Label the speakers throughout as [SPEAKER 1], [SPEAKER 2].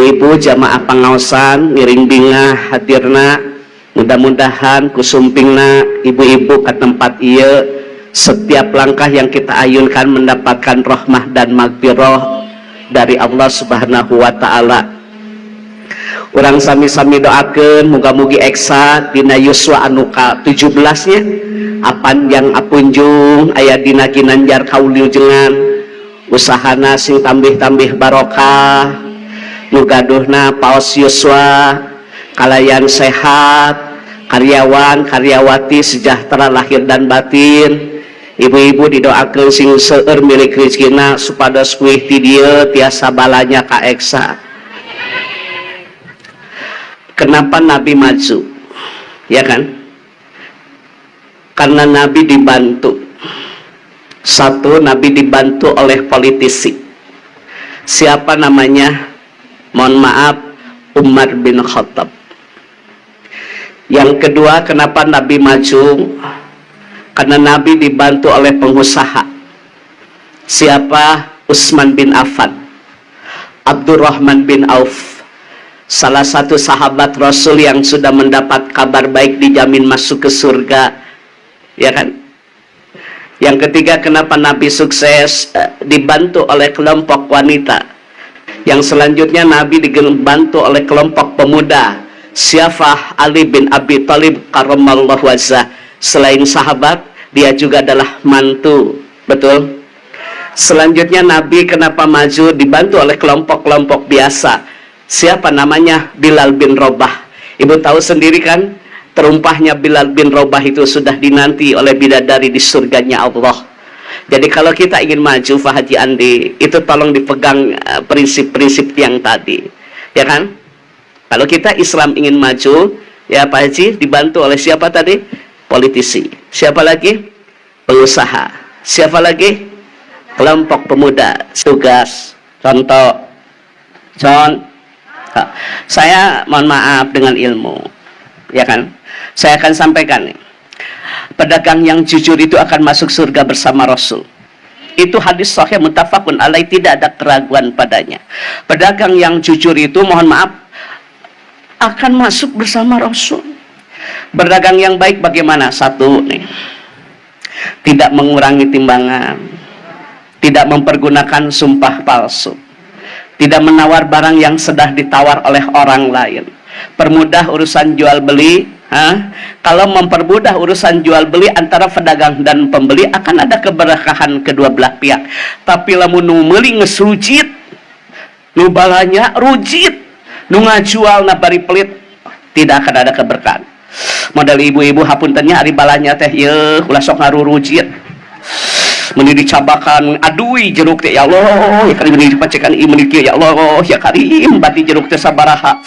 [SPEAKER 1] Ibu-ibu jamaah pangaosan ngiring bingah hadirna, mudah-mudahan ku sumpingna ibu-ibu ke tempat ieu, setiap langkah yang kita ayunkan mendapatkan rahmah dan magfirah dari Allah Subhanahu wa Ta'ala. Urang sami-sami doakeun muga-mugi Exsa dina yuswa anu ka 17 nya apan yang apunjung aya dina ginanjar kauliujengan, usahana sing tambih-tambih barokah, nu gaduhna paos yuswa kalayan sehat, karyawan karyawati sejahtera lahir dan batin. Ibu-ibu didoakan sing seueur milik rezekina supados kuih ti dieu tiasa balanja ka Exsa. Kenapa Nabi maju, ya kan? Karena Nabi dibantu. Satu, Nabi dibantu oleh politisi. Siapa namanya? Mohon maaf, Umar bin Khattab. Yang kedua, kenapa Nabi maju? Karena Nabi dibantu oleh pengusaha. Siapa? Utsman bin Affan, Abdurrahman bin Auf, salah satu sahabat Rasul yang sudah mendapat kabar baik dijamin masuk ke surga, ya kan? Yang ketiga, kenapa Nabi sukses? Dibantu oleh kelompok wanita. Yang selanjutnya, Nabi dibantu oleh kelompok pemuda. Siapa? Ali bin Abi Thalib karramallahu wajhah. Selain sahabat, dia juga adalah mantu, betul? Selanjutnya, Nabi kenapa maju? Dibantu oleh kelompok-kelompok biasa. Siapa namanya? Bilal bin Rabah. Ibu tahu sendiri kan, terumpahnya Bilal bin Rabah itu sudah dinanti oleh bidadari di surganya Allah. Jadi kalau kita ingin maju, Pak Haji Andi, itu tolong dipegang prinsip-prinsip yang tadi, ya kan? Kalau kita Islam ingin maju, ya Pak Haji, dibantu oleh siapa tadi? Politisi. Siapa lagi? Pengusaha. Siapa lagi? Kelompok pemuda. Tugas. Contoh. Con. Saya mohon maaf dengan ilmu, ya kan? Saya akan sampaikan nih. Pedagang yang jujur itu akan masuk surga bersama Rasul. Itu hadis sahih muttafaqun alaih, tidak ada keraguan padanya. Pedagang yang jujur itu, mohon maaf, akan masuk bersama Rasul. Berdagang yang baik bagaimana? Satu nih. Tidak mengurangi timbangan. Tidak mempergunakan sumpah palsu. Tidak menawar barang yang sudah ditawar oleh orang lain. Permudah urusan jual beli. Hah? Kalau mempermudah urusan jual beli antara pedagang dan pembeli, akan ada keberkahan kedua belah pihak. Tapi lamun nu meuli geus rujit, nu balanja rujit, nu ngajual na bari pelit, tidak akan ada keberkahan. Modal ibu-ibu, hapunten nya, ari balanja teh yeuh ulah sok ngarurujit. Meni dicabakan, aduh, jeruk teh, ya Allah ya Karim, meni dipacekan ieu, meni kieu, ya Allah ya Karim, bati jeruk teh sabaraha.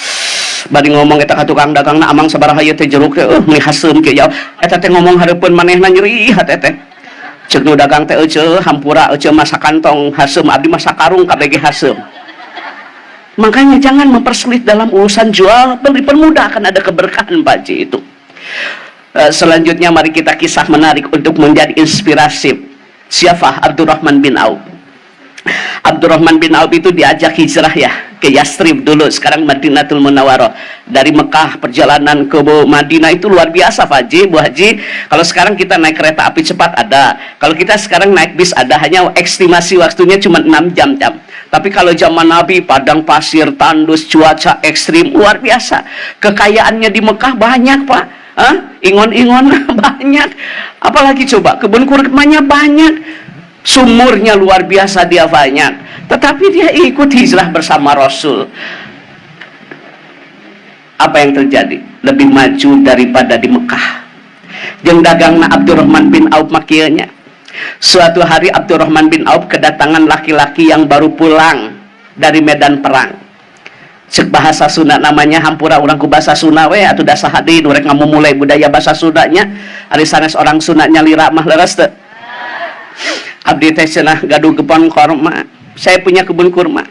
[SPEAKER 1] Bari ngomong eta ka tukang dagangna, "Amang, sabaraha ieu teh jeruk teh?" "Meni haseum kieu, ya." Eta teh ngomong hareupeun manehna nyeri hate teh. Ceuk nu dagang teh, "Ece, hampura ece, mah sakantong haseum, abdi mah sakarung kabeh ge haseum." Makanya jangan mempersulit dalam urusan jual beli, permudah, akan ada keberkahan, Pak Haji, itu. Selanjutnya mari kita kisah menarik untuk menjadi inspirasi. Siapa? Abdurrahman bin Auf. Abdurrahman bin Auf itu diajak hijrah ya ke Yastrib dulu, sekarang Madinatul Munawwarah. Dari Mekah perjalanan ke Madinah itu luar biasa, Pak Haji, Bu Haji. Kalau sekarang kita naik kereta api cepat ada. Kalau kita sekarang naik bis ada, hanya estimasi waktunya cuma 6 jam jam. Tapi kalau zaman Nabi, padang pasir, tandus, cuaca ekstrim luar biasa. Kekayaannya di Mekah banyak, Pak. Hah? Ingon-ingon banyak. Apalagi coba kebun kurmanya banyak. Sumurnya luar biasa, dia banyak. Tetapi dia ikut hijrah bersama Rasul. Apa yang terjadi? Lebih maju daripada di Mekah. Jeung dagangna Abdurrahman bin Auf mah kieu nya. Suatu hari Abdurrahman bin Auf kedatangan laki-laki yang baru pulang dari medan perang. Cek bahasa Sunda namanya, hampura, urang ku bahasa Sunda we atuh, da saha deui nu rek ngamumule budaya bahasa Sundanya ari sanes orang Sundanya. Lira mah leres teu? "Abdi teh," cenah, "gaduh kebun kurma. Saya punya kebun kurma.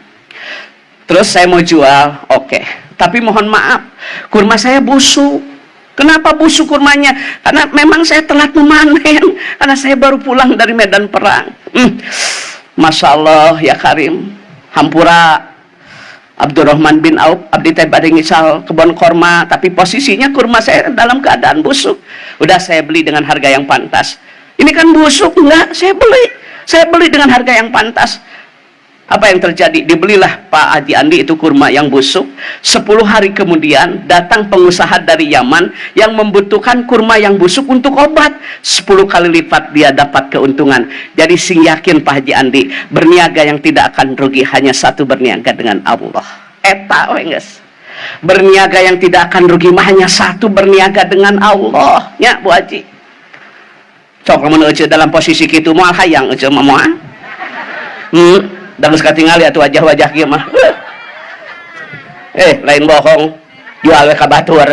[SPEAKER 1] Terus saya mau jual." "Oke. Tapi mohon maaf, kurma saya busuk." "Kenapa busuk kurmanya?" "Karena memang saya telat memanen. Karena saya baru pulang dari medan perang." Masya Allah ya Karim. Hampura. Abdurrahman bin Auf, abdi teh bade ngical kebun korma, tapi posisinya kurma saya dalam keadaan busuk. Udah, saya beli dengan harga yang pantas. Ini kan busuk. Enggak, saya beli. Saya beli dengan harga yang pantas. Apa yang terjadi? Dibelilah Pak Haji Andi itu kurma yang busuk. 10 hari kemudian datang pengusaha dari Yaman yang membutuhkan kurma yang busuk untuk obat. 10 kali lipat dia dapat keuntungan. Jadi sing yakin, Pak Haji Andi, berniaga yang tidak akan rugi hanya satu, berniaga dengan Allah. Eta we geus. Berniaga yang tidak akan rugi mah hanya satu, berniaga dengan Allah. Ya, Bu Haji. Sok lamun euceu dalam posisi kitu, moal hayang euceu mah, moal. Da geus katingali atuh wajah-wajah kieu mah. Eh, lain bohong. Jual we ka batur.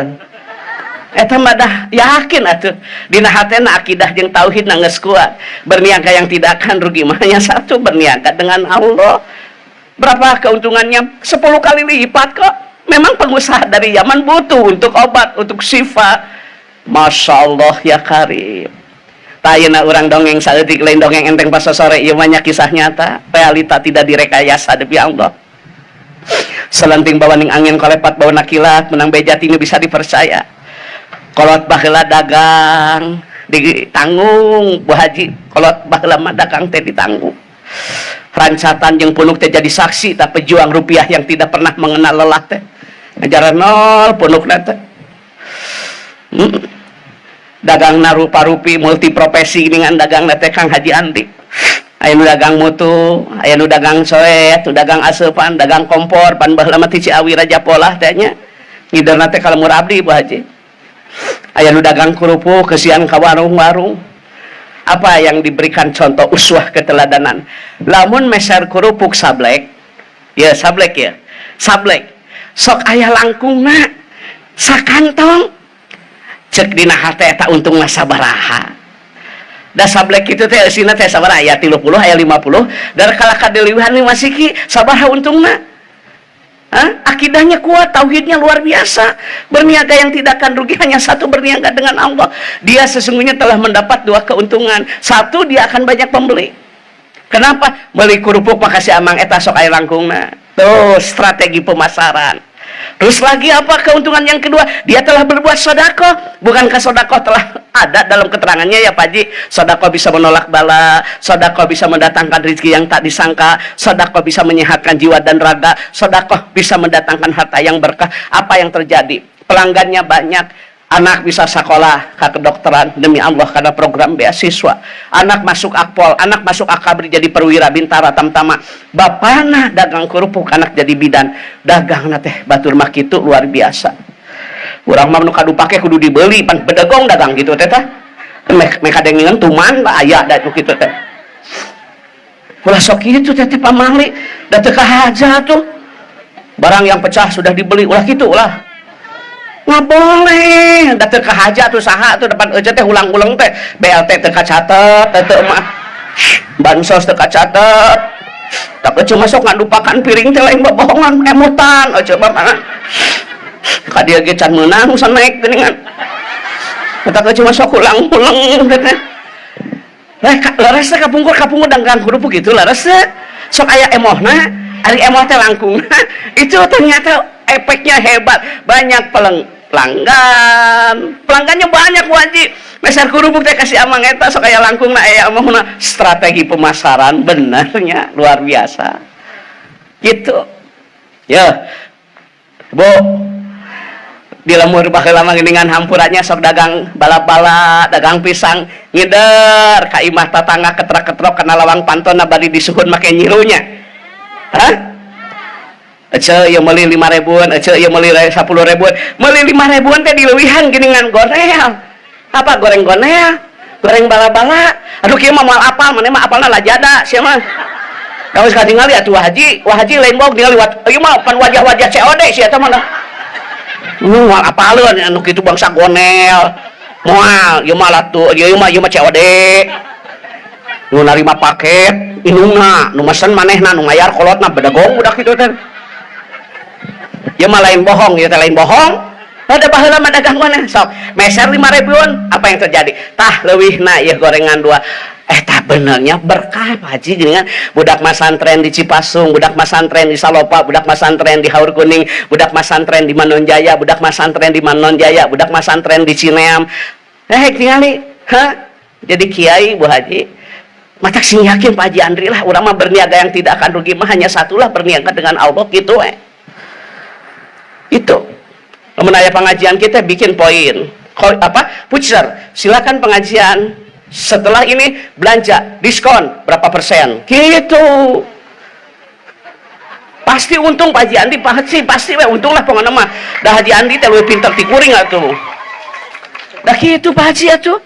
[SPEAKER 1] Eta mah dah yakin atuh. Dina hatena akidah jeung tauhid geus kuat. Berniaga yang tidak akan rugi mah hanya satu, berniaga dengan Allah. Berapa keuntungannya? 10 kali lipat kok. Memang pengusaha dari Yaman butuh untuk obat, untuk syifa. Masya Allah ya Karim. Tah, ayeuna urang dongeng saeutik, lain dongeng enteng pas sore ieu mah nya, kisah nyata, realita, tidak direkayasa, demi Allah. Selenting bawaning angin, kolepat bawa kilat, menang beja tinu bisa dipercaya. Kolot baheula dagang ditanggung, Bu Haji, kolot baheula mah dagang teh ditanggung. Rancatan jeung punuk teh jadi saksi, tapi pejuang rupiah yang tidak pernah mengenal lelah teh. Ngajaran nol punukna teh. Dagang rupa-rupi, multi profesi dengan dagang teh Kang Haji Andi. Aya nu dagang mutu, aya nu dagang soet, nu dagang aseupan, dagang kompor, pan baheula mah ti Ciawi Raja Polah teh nya. Ngiderna teh ka lembur abdi, Bu Haji. Aya nu dagang kerupuk, kesian ka warung-warung. Apa yang diberikan contoh uswah keteladanan? Lamun meser kerupuk sablek, ya sablek ya, sablek. Sok aya langkungna sakantong, cek dina hate eta untungna sabaraha? Da sablek kitu teh eusina teh sabaraha? Aya 30, aya 50, dar kalah kadeulihan 5 siki, sabaraha untungna? Hah? Akidahnya kuat, tauhidnya luar biasa. Berniaga yang tidak akan rugi hanya satu, berniaga dengan Allah. Dia sesungguhnya telah mendapat dua keuntungan. Satu, dia akan banyak pembeli. Kenapa? Beli kerupuk makasih amang eta sok aya langkungna. Tuh, strategi pemasaran. Terus lagi apa keuntungan yang kedua? Dia telah berbuat sodakoh. Bukankah sodakoh telah ada dalam keterangannya ya, Pak Haji? Sodakoh bisa menolak bala, sodakoh bisa mendatangkan rezeki yang tak disangka, sodakoh bisa menyehatkan jiwa dan raga, sodakoh bisa mendatangkan harta yang berkah. Apa yang terjadi? Pelanggannya banyak, anak bisa sekolah ke kedokteran demi Allah karena program beasiswa, anak masuk akpol, anak masuk akabri, jadi perwira bintara tamtama. Bapana dagang kerupuk, anak jadi bidan. Dagang teh batur mah kitu, luar biasa. Urang mah nu kadu pake kudu dibeli, pan bedegong dagang gitu teh. Tah, mek kadengeun tuman aya da nu kitu teh. Ulah sok kitu teh, teh pamali da teu kahaja tuh. Barang yang pecah sudah dibeli, ulah kitu, ulah, nggak boleh, da teu kahaja tuh. Saha tuh depan euceu teh ulang-ulang teh? BLT teu kacatet teh, teu mah bansos teu kacatet. Tapi cuma sok ngadupakan piring teh, lain bohongan, emutan euceu mah. Mana ka dieu ge can meunang snack geuningan. Kata cuma sok ulang-ulang teh. Leres teh kapungkur, kapungkur dagang kerupuk gitu leres teh sok aya emohna, ari emoh teh langkungna. Itu ternyata efeknya hebat, banyak pelanggan, pelanggannya banyak. Wajib meser kerupuk teh kasih amang eta sok aya langkungna, aya emohna. Strategi pemasaran benarnya luar biasa gitu ya, Bu. Di lembur baheula mah geuningan hampurannya sok dagang bala-bala, dagang pisang, ngider ka imah tatangga, ketrak-ketrok kana lawang pantona bari disuhun make nyirunya. Hah? Ece ieu meuli 5 ribuan, ece ieu meuli 10 ribuan. Meuli 5 ribuan teh dileuwihan geuningan gonel. Apa goreng gonel? Goreng bala-bala. Aduh, kieu mah moal apal, maneh mah apalna lajada sia mah. Kalau sekali ningali atuh haji, wah haji lain bohong, ningali ieu mah pan wajah-wajah COD sia eta mah. Moal apaleun anu kitu bangsa gonel. Moal, ieu mah atuh, ieu mah COD. Nu narima paket indungna, nu mesen manehna, nu ngayar kolotna, bedegong budak kitu teh. Ieu mah lain bohong, ieu teh lain bohong. Ada baheula mah dagang mana? Sok, meser 5 ribuan, apa yang terjadi? Tah, leuwihna ieu gorengan dua. Tah benernya berkah, Pak Haji. Gini kan, budak masantren di Cipasung, budak masantren di Salopa, budak masantren di Haur Kuning, budak masantren di Manonjaya, budak masantren di Manonjaya, budak masantren di Cineam, tingali, hah, jadi kiai. Bu Haji, matak sing yakin, Pak Haji Andri lah. Urang mah berniaga yang tidak akan rugi mah hanya satulah, berniaga dengan Allah gitu. Itu lamun aya pengajian, kita bikin poin apa, voucher, silakan pengajian setelah ini belanja diskon berapa persen gitu. Pasti untung, Pak Haji Andi, pasti pasti we untung lah pokoknya mah. Dah Haji Andi teh leuwih pinter ti kuring atuh. Dah kitu, Pak Haji, atuh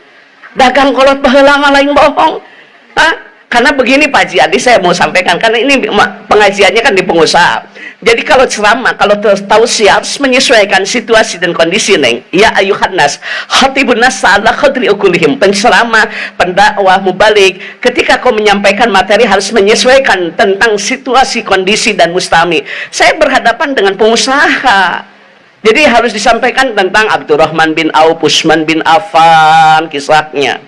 [SPEAKER 1] dagang kolot baheula mah lain bohong. Hah? Karena begini, Pak Haji Andi, saya mau sampaikan karena ini pengajiannya kan di pengusaha. Jadi kalau ceramah, kalau tausiah harus menyesuaikan situasi dan kondisi, Neng. يا أيها الناس، خاطبوا الناس على قدر عقولهم. Penceramah, pendakwah, mubalig, ketika kau menyampaikan materi harus menyesuaikan tentang situasi, kondisi dan mustami. Saya berhadapan dengan pengusaha. Jadi harus disampaikan tentang Abdurrahman bin Auf, Usman bin Affan, kisahnya.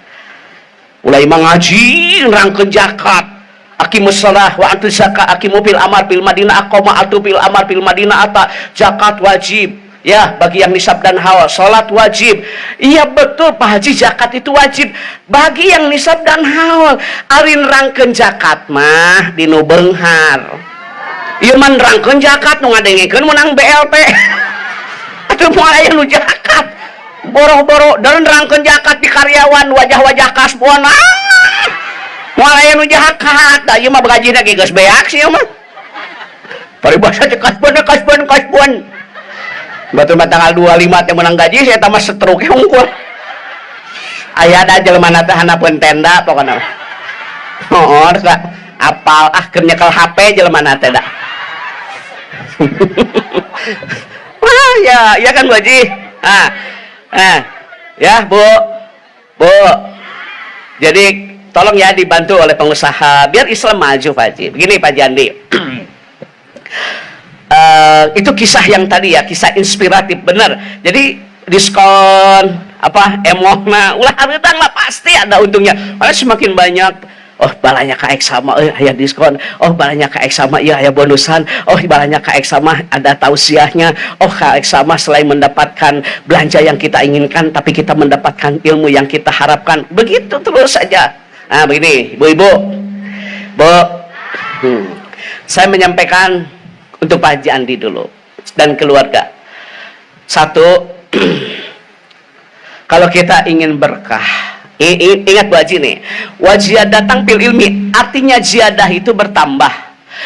[SPEAKER 1] Mulai mengaji, nerangkeun zakat. أقيموا الصلاة وآتوا الزكاة أقيموا فعل أمر فعل ماضي أقام أتوا فعل أمر فعل ماضي أتى. Zakat wajib ya bagi yang nisab dan haul. Salat wajib. Iya betul, Pak Haji, zakat itu wajib bagi yang nisab dan haul. Ari nerangkeun zakat mah di nu beunghar. Ieu mah nerangkeun zakat nu ngadengekeun menang BLT atuh, moal aya nu zakat. Boro-boro dan nerangkeun zakat di karyawan, wajah-wajah kasbon, ah moal aya nu zakat. Da ieu mah gajina ge geus beak sih mah. Paribasa teh kasbon, kasbon, kasbon. Batur mah tanggal 25 teh menang gaji, saya tambah stroke hungkul. Aya da jelema teh handapeun tenda pokona. Oh, da apal ah keur nyekel HP jelema teh da. Wah, ya, ya kan, Bu Haji? Ah. Ah. Ya, Bu. Bu. Jadi tolong ya dibantu oleh pengusaha biar Islam maju, Pak Haji. Begini, Pak Jandi. Itu kisah yang tadi ya, kisah inspiratif benar. Jadi diskon apa emohna ulah hareudang lah, pasti ada untungnya. Karena semakin banyak, oh balanya ka sama aya diskon, oh balanya ka sama iya aya bonusan, oh balanya ka sama ada tausiahnya, oh ka sama selain mendapatkan belanja yang kita inginkan, tapi kita mendapatkan ilmu yang kita harapkan. Begitu terus saja. Nah, begini, ibu-ibu, Bu, Saya menyampaikan untuk Pak Haji Andi dulu dan keluarga. Satu, kalau kita ingin berkah, ingat, Bu Haji nih, وزيادة في العلم, artinya ziyadah itu bertambah.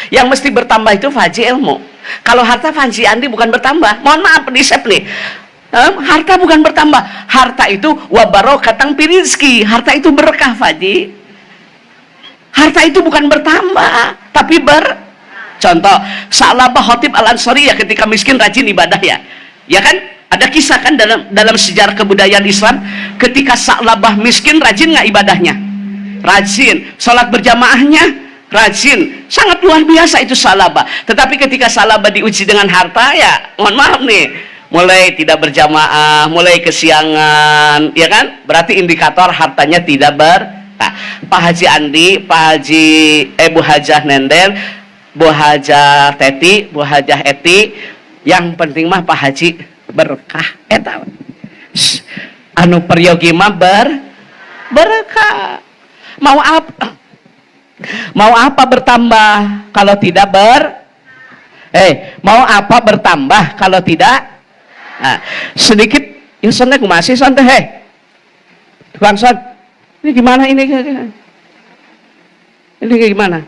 [SPEAKER 1] Yang mesti bertambah itu, Pak Haji, ilmu. Kalau harta, Pak Haji Andi, bukan bertambah. Mohon maaf di nih. Harta bukan bertambah. Harta itu وبركة في الرزق. Harta itu berkah, Pak Haji. Harta itu bukan bertambah, tapi ber. Contoh, Sa'labah Khatib Al-Ansari ya, ketika miskin rajin ibadah ya. Ya kan? Ada kisah kan dalam dalam sejarah kebudayaan Islam, ketika Sa'labah miskin rajin nggak ibadahnya? Rajin. Salat berjamaahnya rajin. Sangat luar biasa itu Sa'labah. Tetapi ketika Sa'labah diuji dengan harta ya, mohon maaf nih, mulai tidak berjamaah, mulai kesiangan, ya kan? Berarti indikator hartanya tidak ber. Nah, Pak Haji Andi, Pak Haji, Bu Hajah Nenden, Bu Hajah Teti, Bu Hajah Eti, yang penting mah, Pak Haji, berkah eta. Anu peryogi mah berkah. Mau apa? Mau apa bertambah kalau tidak ber? Mau apa bertambah kalau tidak? Nah, sedikit ya santai, masih santai, heh. Tukang son, ini gimana ini? Ini gimana?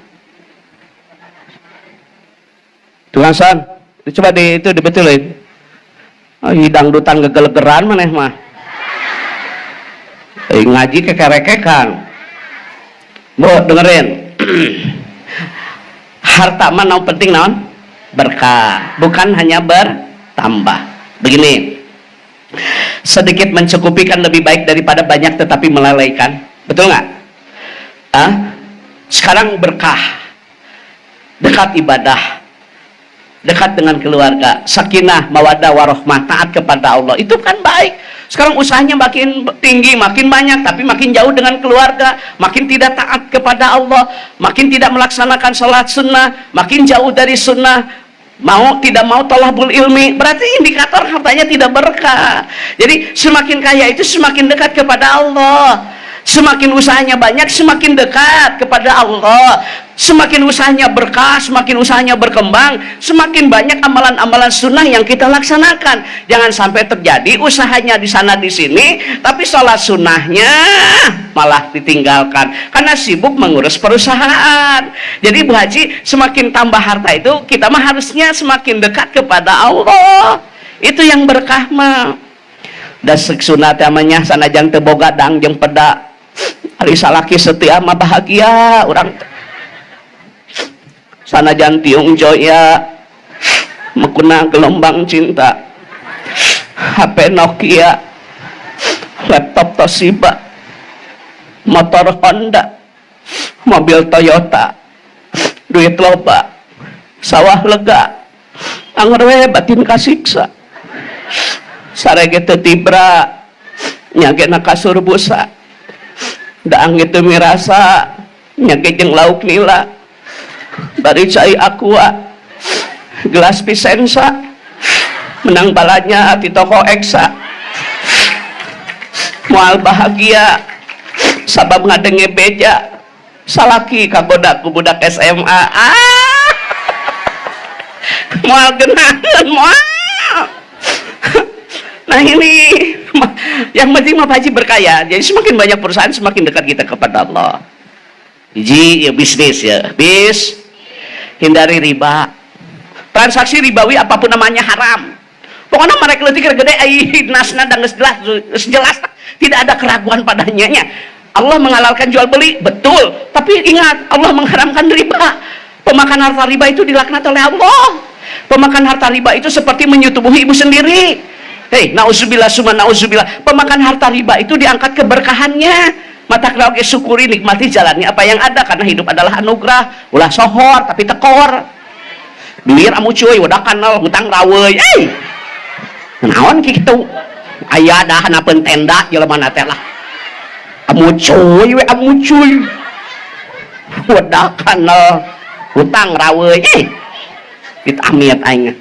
[SPEAKER 1] Tukang son, coba di itu dibetulin. Oh, dangdutan gegelegeran maneh mah. Ngaji kekerekekan. Bu, dengerin. Harta mah naon penting naon? Berkah, bukan hanya bertambah. Begini. Sedikit mencukupi kan lebih baik daripada banyak tetapi melalaikan. Betul nggak? Hah? Sekarang berkah. Dekat ibadah. Dekat dengan keluarga, sakinah, mawadah, warohmah, taat kepada Allah. Itu kan baik. Sekarang usahanya makin tinggi, makin banyak, tapi makin jauh dengan keluarga, makin tidak taat kepada Allah, makin tidak melaksanakan sholat sunnah, makin jauh dari sunnah, mau tidak mau tolabul ilmi, berarti indikator hartanya tidak berkah. Jadi semakin kaya itu semakin dekat kepada Allah. Semakin usahanya banyak, semakin dekat kepada Allah. Semakin usahanya berkah, semakin usahanya berkembang, semakin banyak amalan-amalan sunnah yang kita laksanakan. Jangan sampai terjadi usahanya di sana di sini, tapi sholat sunnahnya malah ditinggalkan karena sibuk mengurus perusahaan. Jadi Bu Haji, semakin tambah harta itu kita mah harusnya semakin dekat kepada Allah. Itu yang berkah mah. Da sunat namanya sanajan teu boga dang jeung peda. Ari salaki setia mah bahagia urang. Sanajan tiung joya mekuna gelombang cinta, HP Nokia, laptop Toshiba, motor Honda, mobil Toyota, duit loba, sawah lega, anger we batin kasiksa. Sare ge teu tibra, nya ge na kasur busa, daang ge teu mirasa, nya ge jeung lauk nila, bari cai Aqua, gelas Vicenza, menang balanya di toko Exa. Moal bahagia sabab ngadenge beja salaki kagoda ku budak SMA. Ah, moal genahan, moal. Nah, ini yang penting mah Pak Haji berkaya. Jadi semakin banyak perusahaan, semakin dekat kita kepada Allah. Hiji ya bisnis ya, bis hindari riba. Transaksi ribawi apapun namanya haram. Pokoknya mereka leutik gede ai nasna dan geus jelas, geus jelas, tidak ada keraguan padanya nya. Allah menghalalkan jual beli, betul. Tapi ingat, Allah mengharamkan riba. Pemakan harta riba itu dilaknat oleh Allah. Pemakan harta riba itu seperti menyetubuhi ibu sendiri. Hei, nauzubillah summa nauzubillah. Pemakan harta riba itu diangkat keberkahannya. Mata oge syukuri, nikmati jalannya apa yang ada, karena hidup adalah anugerah. Ulah sohor tapi tekor. Duit amu cuy, udah kanal hutang raweuy. Eh. Naon kitu? Aya dah hanapeun tenda jelema teh lah. Amu cuy we, amu cuy. Udah kanal hutang raweuy. Eh. Ditamit aing.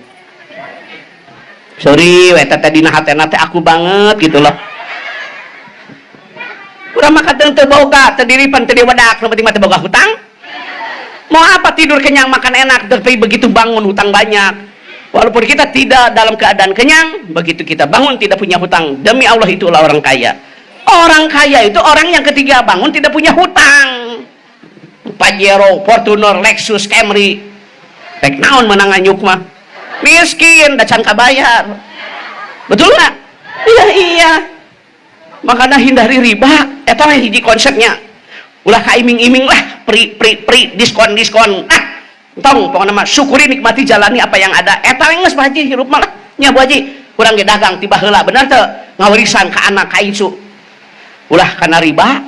[SPEAKER 1] Sorry, we teh dina hatena teh aku banget gitu loh. Urang mah kadang teu boga, teu diripan, teu diwedak, nu penting mah teu boga hutang. Mau apa tidur kenyang, makan enak, tapi begitu bangun hutang banyak. Walaupun kita tidak dalam keadaan kenyang, begitu kita bangun tidak punya hutang. Demi Allah, itulah orang kaya. Orang kaya itu orang yang ketiga bangun tidak punya hutang. Pajero, Fortuner, Lexus, Camry. Rek naon menang nganyuk mah. Miskin, da can kabayar. Betul nggak? Iya. Makanya hindari riba. Eta mah hiji konsepnya. Ulah kaiming-iming lah, pri pri pri, diskon diskon. Ah, entong, pokoknya mah syukuri, nikmati, jalani apa yang ada. Eta we geus, Pak Haji, hirup mah lah. Nya Bu Haji, urang ge dagang tiba heula, bener teu? Ngawarisan ka anak ka incu. Ulah kana riba,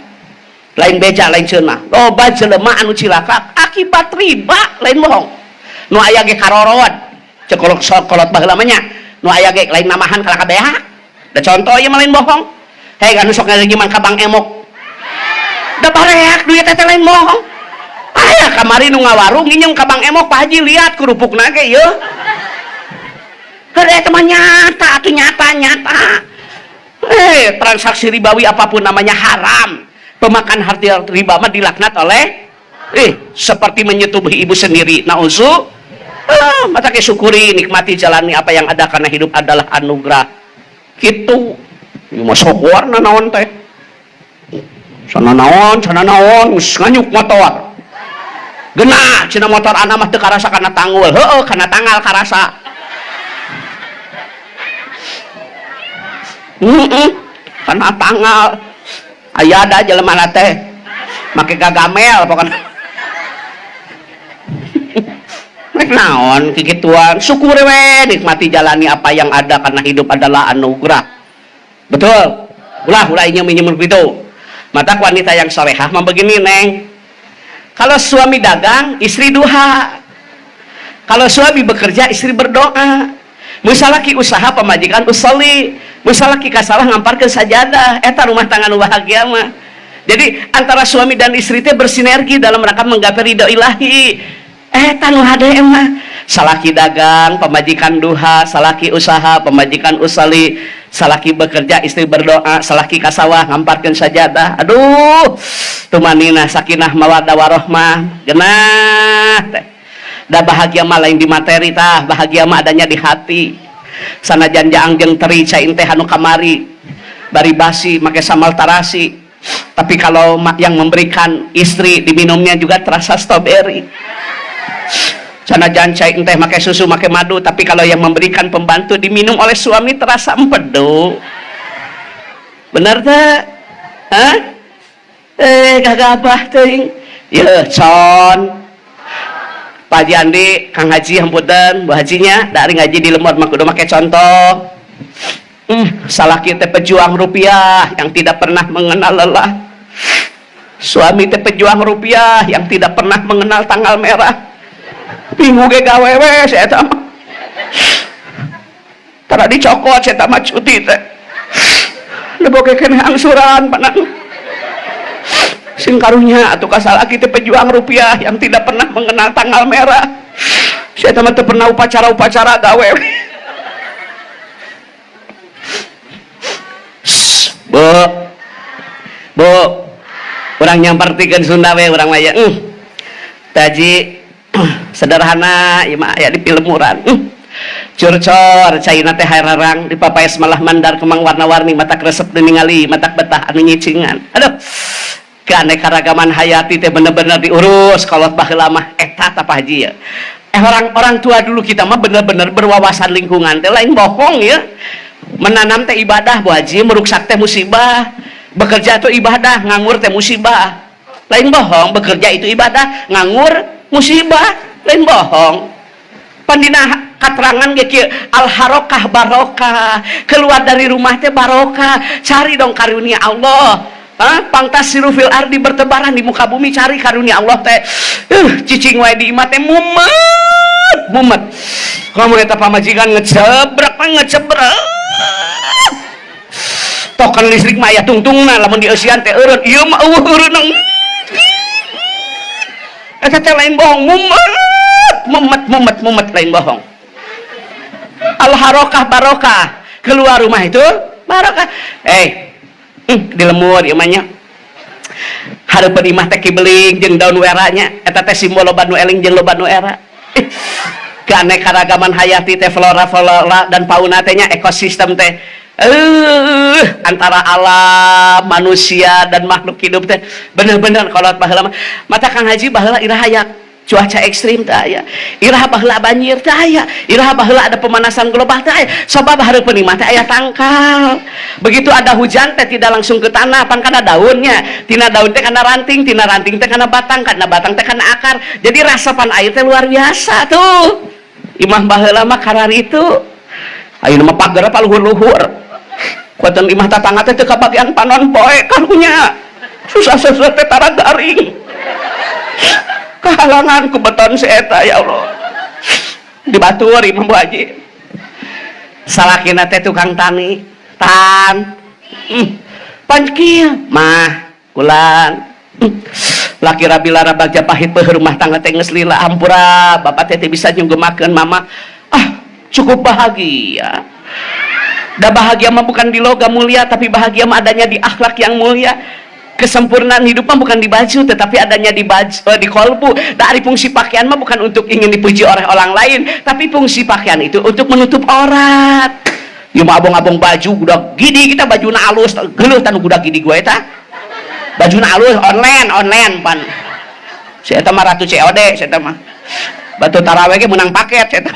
[SPEAKER 1] lain beja lain cenah. Loba jelema anu cilaka akibat riba, lain bohong. Nu aya ge karorod. Cek kolot kolot baheula mah nya. Nu aya ge lain namahan kalah kabeh. Da contoh ieu mah lain bohong. Hei, anu sok ngajiman ka Bank Emok. Da bareak duit teh, lain bohong. Aya kamari nu ngawarung nginjem ka Bank Emok, Pak Haji, lihat kerupukna ge ieu. Heuh, eta mah nyata atuh, nyata nyata. Eh, transaksi ribawi apapun namanya haram. Pemakan harta riba mah dilaknat oleh seperti menyetubuhi ibu sendiri. Nauzu. Ah, mata ke syukuri, nikmati, jalani apa yang ada karena hidup adalah anugerah. Gitu. Ieu mah sohor naon teh. Sana naon, sana naon, geus nganyuk motor. Gena, cina motor anak mah teu karasa kana tanggul. Heueuh, kana tanggal karasa. Heeh. Kana tanggal. Aya ada jelema teh make gagamel pokokna. Rek naon kikituan, syukuri we, nikmati, jalani apa yang ada karena hidup adalah anugerah. Betul? Ulah ulah inyem inyem gitu. Mata wanita yang solehah mah begini, Neng. Kalau suami dagang, istri duha. Kalau suami bekerja, istri berdoa. Mun salaki usaha, pamajikan usolli. Mun salaki kasawah, ngamparkeun sajadah. Eta rumah tangga nu bahagia mah. Jadi antara suami dan istri teh bersinergi dalam rangka menggapai ridho ilahi. Eta nu hade mah. Salaki dagang, pamajikan duha, salaki usaha, pamajikan usolli, salaki bekerja, istri berdoa, salaki kasawah ngamparkeun sajadah. Aduh, tumaninah, sakinah, mawaddah, warohmah, genah teh. Da bahagia mah lain di materi tah, bahagia mah adanya di hati. Sanajan jaang jeung teri, cai teh anu kamari bari basi make sambal tarasi, tapi kalau yang memberikan istri, diminumnya juga terasa strawberry. Sanajan cai teh make susu, make madu, tapi kalau yang memberikan pembantu, diminum oleh suami terasa empedu. Bener tak? Hah? Eh, gagabah teuing. Yeuh, con. Pak Haji Andi, Kang Haji, hampunten, Bu Hajinya, dari ngaji di lembur mah kudu make contoh. Salaki teh pejuang rupiah yang tidak pernah mengenal lelah. Suami teh pejuang rupiah yang tidak pernah mengenal tanggal merah. Minggu ge gawe we saya mah. Tara dicokot saya mah cuti teh. Leboge keneh angsuran panang. Sing karunya atuh ka salaki teh pejuang rupiah yang tidak pernah mengenal tanggal merah. Saya mah teu pernah upacara-upacara, gawe. Shh, Bu. Bu. Urang nyampertikeun Sunda we urang mah ya. Taji sederhana ieu mah aya di pilemuran. Curcor caina teh hararang dipapaes malah mandar, kemang warna-warni, matak resep ningali, matak betah anu nyicingan. Aduh, keanekaragaman hayati teh bener-bener diurus kolot baheula mah. Eta tah, Pak Haji ya. Eh, orang-orang tua dulu kita mah bener-bener berwawasan lingkungan teh, lain bohong ya. Menanam teh ibadah, Bu Haji, meruksak teh musibah. Bekerja itu ibadah, nganggur teh musibah. Lain bohong, bekerja itu ibadah, nganggur musibah, lain bohong. Pandina katerangan ge kieu, al harokah barokah, keluar dari rumah teh barokah. Cari dong karunia Allah. Hah? Fantasiru fil ardi, bertebaran di muka bumi, cari karunia Allah teh. Cicing wae di imah teh mumet, mumet. Kamu eta pamajikan ngecebrek mah ngecebrek. Token listrik mah aya tungtungna, lamun dieusian teh eureun. Ieu mah eueuh eureun. Eta teh lain bohong, mumet, mumet, mumet, mumet, lain bohong. Al harokah barokah. Keluar rumah itu barokah. Eh, di lemur ieu mah nya. Hareupeun imah teh kibeling jeung daun weranya, eta teh simbol loba nu eling jeung loba nu era. Keanekaragaman hayati teh, flora flora dan fauna teh nya, ekosistem teh antara alam, manusia, dan makhluk hidup teh bener-bener kalau baheula mah. Mata Kang Haji, baheula iraha aya cuaca ekstrim? Teu aya. Iraha baheula banjir? Teu aya. Iraha baheula ada pemanasan global? Teu aya. Sabab hareupeun imah teh aya tangkal. Begitu ada hujan teh tidak langsung ke tanah, pan kana daunnya, tina daun teh kana ranting, tina ranting teh kana batang, kana batang teh kana akar. Jadi rasapan air teh luar biasa tuh imah baheula mah kararitu. Ayeuna mah pagar apa luhur-luhur kuatan imah tatangga teh teu kabagian panon poe. Karunya susah-susah teh tara garing, kehalangan ku beton si eta. Ya Allah, di batur imah Bu Haji, salakina teh tukang tani tan. Pan kieu mah kulan. Laki rabi lara bagja pahit peuh, rumah tangga teh geus lila. Hampura, bapak teh teu bisa nyunggemakeun mama. Ah, cukup bahagia. Da bahagia mah bukan di logam mulia, tapi bahagia mah adanya di akhlak yang mulia. Kesempurnaan hidup mah bukan di baju, tetapi adanya di baju, di kolbu. Dari fungsi pakaian mah bukan untuk ingin dipuji oleh orang lain, tapi fungsi pakaian itu untuk menutup aurat. Ieu mah abong-abong baju udah gini, kita baju alus geuleuh tanu budak gini gue eta. Baju alus online online pan. Si eta mah ratu COD, si eta mah. Batu taraweh ge menang paket si eta.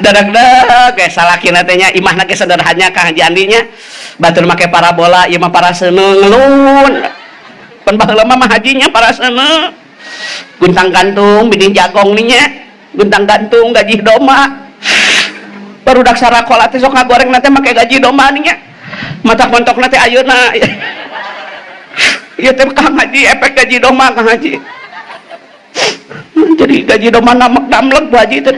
[SPEAKER 1] Dadak-dak kayak salakina teh nya, imahna ge sederhana, Kang Haji Andinya. Batur make parabola, ieu mah paraseuneu ngelun. Pan baheula mah hajinya paraseuneu. Guntang gantung biding jagong nih nya. Guntang gantung gaji domba. Barudak sarakola teh sok ngagoreng teh make gaji domba nih nya. Mata kontokna teh ayeuna. Ieu teh Kang Haji, efek gaji domba, Kang Haji. Jadi gaji domba namek damlek, Bu Haji teh.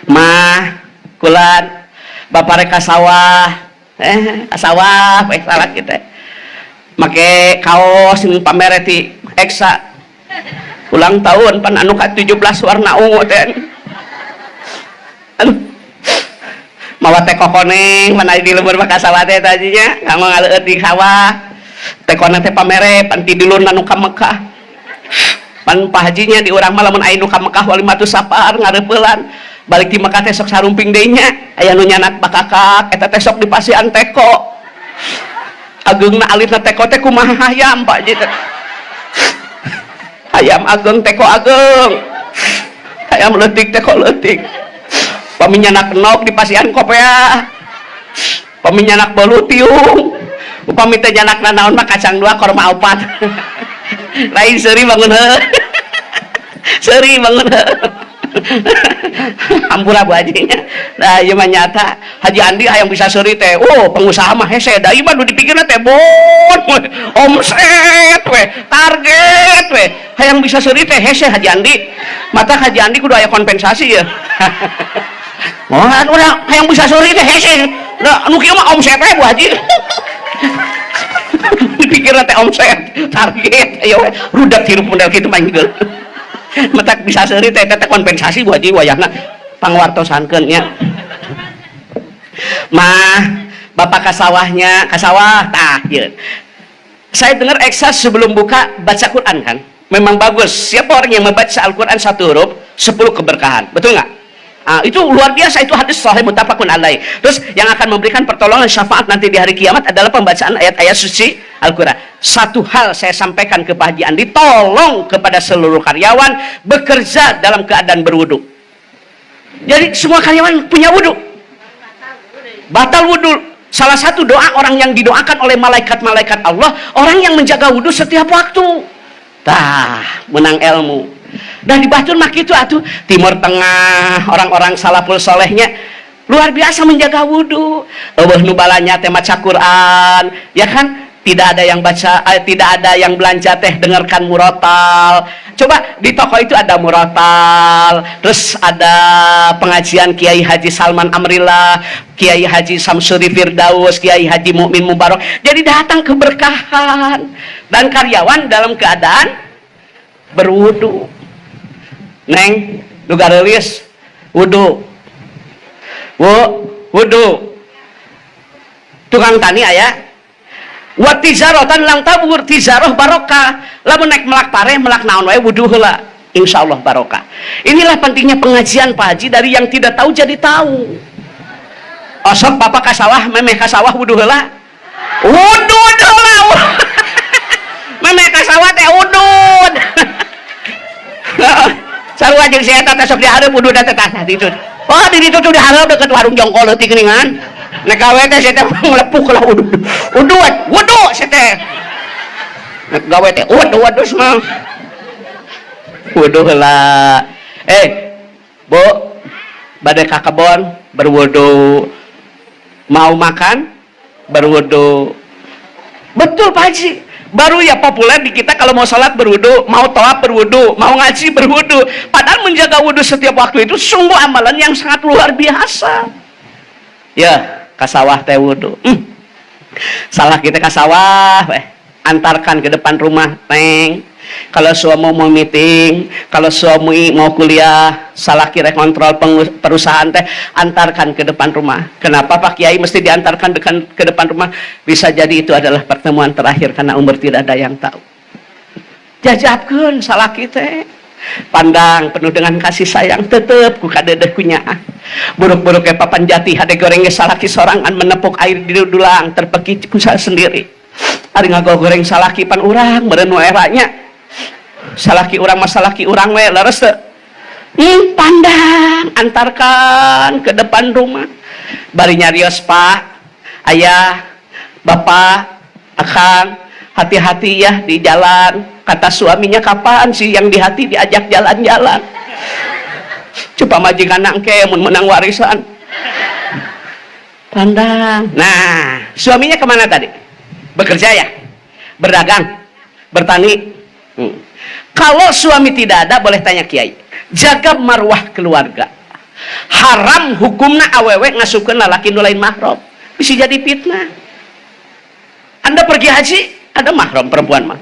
[SPEAKER 1] Mah kulan bapak rek ka sawah, ka sawah baik salah kita make kaos ini pamere ti Eksa ulang tahun pan anu ka 17 warna ungu teh. Aduh, mawa teko koneng mana di lembur mah ka sawah teh tadinya kanggo ngaleueut di sawah. Tekona teh pamere pan ti dulurna nu ka Mekah. Pan Pak Hajinya, di urang mah lamun aya nu ka Mekah walimatus safar ngareupeulan balik di Mekah teh sok sarumping deui nya. Aya nu nyandak bakakak eta teh sok dipasihan teko. Ageungna alitna teko teh kumaha hayam, Pak Haji teh. Hayam ageng, teko ageng, hayam leutik, teko leutik. Pami nyandak endog dipasihan kopea, pami nyandak belut tiung, upami teh nyandak naon mah kacang dua, korma opat. Lain seuri bangun heuh, seuri bangun heuh. Ampura, Bu Haji nya. Nah, ieu mah nyata. Haji Andi hayang bisa seuri teh, oh, pengusaha mah hese da ieu mah nu dipikirna teh bon we, omset we, target we. Hayang bisa seuri teh hese Haji Andi. Mata Haji Andi kudu aya kompensasi ya. Oh, urang hayang bisa seuri teh hese. Da anu kieu mah omset we, Bu Haji. Dipikirna teh omset, target, ayo we rudak hirup model kitu mah geul. Matak bisa seuri teh teh kompensasi, Bu Haji, wayahna pangwartosankeun nya. Mah bapak ka sawahnya, ka sawah tah ieu. Saya dengar Eksa sebelum buka baca Quran kan? Memang bagus. Siapa orang yang membaca Al-Quran satu huruf, 10 keberkahan. Betul nggak? Ah, itu luar biasa, itu hadis sahih muttafaqun alaih. Terus yang akan memberikan pertolongan syafaat nanti di hari kiamat adalah pembacaan ayat-ayat suci Al-Quran. Satu hal saya sampaikan ke Pak Haji Andi, tolong kepada seluruh karyawan bekerja dalam keadaan berwudu. Jadi semua karyawan punya wudu. Batal wudu. Salah satu doa orang yang didoakan oleh malaikat-malaikat Allah, orang yang menjaga wudu setiap waktu. Tah, menang ilmu. Dan di batur mah kitu atuh, Timur Tengah, orang-orang salaful solehnya luar biasa menjaga wudu. Euweuh nu balanya teh maca Quran, ya kan? Tidak ada yang baca, tidak ada yang belanja teh dengarkan murotal. Coba di toko itu ada murotal, terus ada pengajian Kiai Haji Salman Amrillah, Kiai Haji Samsuri Firdaus, Kiai Haji Mukmin Mubarok. Jadi datang keberkahan dan karyawan dalam keadaan berwudu. Neng, nu gareulis wudu. Bu, wudu. Tukang tani aya? Wa tijaratan lan tabur, tijarah barokah. Lamun naik melak pare, melak naon wae, wudu heula. Insyaallah barokah. Inilah pentingnya pengajian, Pak Haji, dari yang tidak tahu jadi tahu. Osok bapak ka sawah, memeh ka sawah wudu heula. Wudu heula. Memeh ka sawah teh udud. Sarua jeung si eta teh sok dihareup wudu teh tah ditu. Oh, di ditu tuh dihareup deket warung jongkol leutik geuningan. Nek gawe teh si teh nglepuk lah wudu. Wudu, wudu si teh. Nek gawe teh wudu terus mah. Wudu heula. Eh, Bu, bade ka kebon berwudu. Mau makan berwudu. Betul, Pak Haji. Baru ya populer di kita kalau mau sholat berwudu, mau tawaf berwudu, mau ngaji berwudu. Padahal menjaga wudu setiap waktu itu sungguh amalan yang sangat luar biasa. Ya, ka sawah teh wudu. Salah kita ka sawah, antarkan ke depan rumah, Neng. Kalau suami mau meeting, kalau suami mau kuliah, salah kira kontrol perusahaan teh, antarkan ke depan rumah. Kenapa Pak Kiai mesti diantarkan ke depan rumah? Bisa jadi itu adalah pertemuan terakhir karena umur tidak ada yang tahu. Jajabkeun salah kita. Pandang penuh dengan kasih sayang, tetep ku kadedeh ku nyaah. Buruk-buruk kayak papan jati hade goreng ge salaki sorangan menepuk air di dulang terpeki ku sendiri. Ari ngagoreng salaki pan urang meureun nu eranya. Salaki urang mah salaki urang we, leres teu? Pandang, antarkan ke depan rumah. Bari nyarios, Pak, ayah, bapak, akang, hati-hati ya di jalan. Kata suaminya, kapan sih yang di hati diajak jalan-jalan? Coba majikan engke mun menang warisan. Pandang. Nah, suaminya kemana tadi? Bekerja ya? Berdagang? Bertani? Kalau suami tidak ada, boleh tanya kiai. Jaga marwah keluarga. Haram hukumna awewe ngasupkeun lalaki nu lain mahram. Bisa jadi fitnah. Anda pergi haji, ada mahram perempuan mah.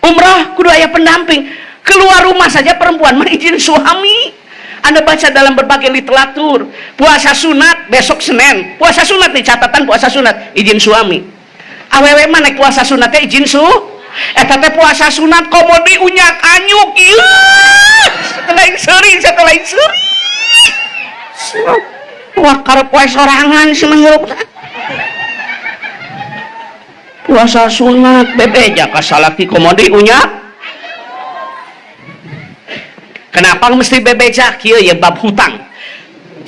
[SPEAKER 1] Umrah kudu aya pendamping. Keluar rumah saja perempuan mah izin suami. Anda baca dalam berbagai literatur. Puasa sunat besok Senin. Puasa sunat nih, catatan puasa sunat, izin suami. Awewe mah naik puasa sunatnya izin su. Eta teh puasa sunat komo di unyak anyuk ieu. Setelah seuri, setelah seuri. Wah, karep poe sorangan sih mah. Puasa sunat bebeja ka salaki komo di unyak. Kenapa mesti bebeja? Kieu ya bab hutang.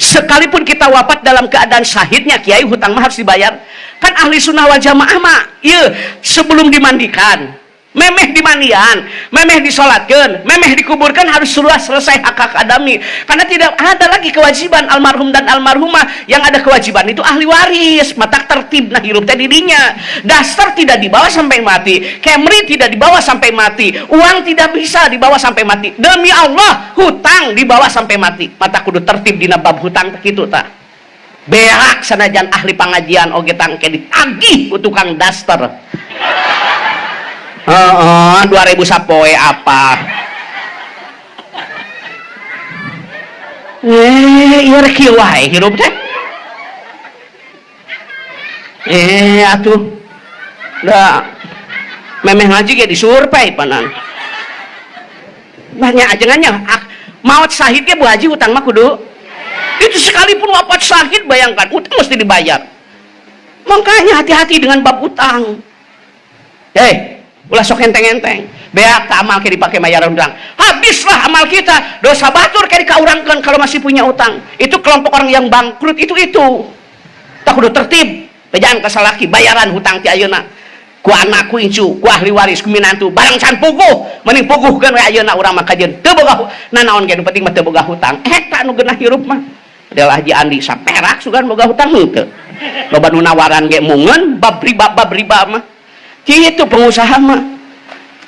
[SPEAKER 1] Sekalipun kita wafat dalam keadaan syahidnya, kiai, hutang mah harus dibayar. Kan ahli sunnah wal jamaah mah ieu sebelum dimandikan, memeh dimandian, memeh disolatkan, memeh dikuburkan, harus sudah selesai hak hak adami, karena tidak ada lagi kewajiban almarhum dan almarhumah. Yang ada kewajiban itu ahli waris. Matak tertib. Nah, hirup teh dirinya, daster tidak dibawa sampai mati, Camry tidak dibawa sampai mati, uang tidak bisa dibawa sampai mati. Demi Allah, hutang dibawa sampai mati. Matak kudu tertib dina bab hutang kitu. Tak berak sanajan ahli pengajian oge tangke ditagih ku tukang daster. Heeh, 2000 sapoe apa? Eh, ieu rek kieu wae hirup teh. Eh, atuh. Da memeh ngaji ge disurvey panan. Banyak ajengannya maut syahid ge, Bu Haji, hutang mah kudu itu. Sekalipun wafat syahid, bayangkan, utang mesti dibayar. Makanya hati-hati dengan bab utang. Hei, ulah sok enteng-enteng. Beak tak amal ke dipakai bayar utang, habislah amal kita. Dosa batur kayak dikaurangkan kalau masih punya utang. Itu kelompok orang yang bangkrut itu tak kudu tertib. Bejaan ka salaki, bayaran hutang ti ayeuna ku anak, ku incu, ku ahli waris, ku minantu, barang can puguh mending puguhkeun we ayeuna. Urang mah kajeun teu boga nanaon ge, nu penting mah teu boga hutang. Eta nu geunah hirup mah. Adalah Haji Andi saperak sugan boga hutang henteu. Loba nu nawaran ge mungeun bab riba, bab riba mah kitu. Pengusaha mah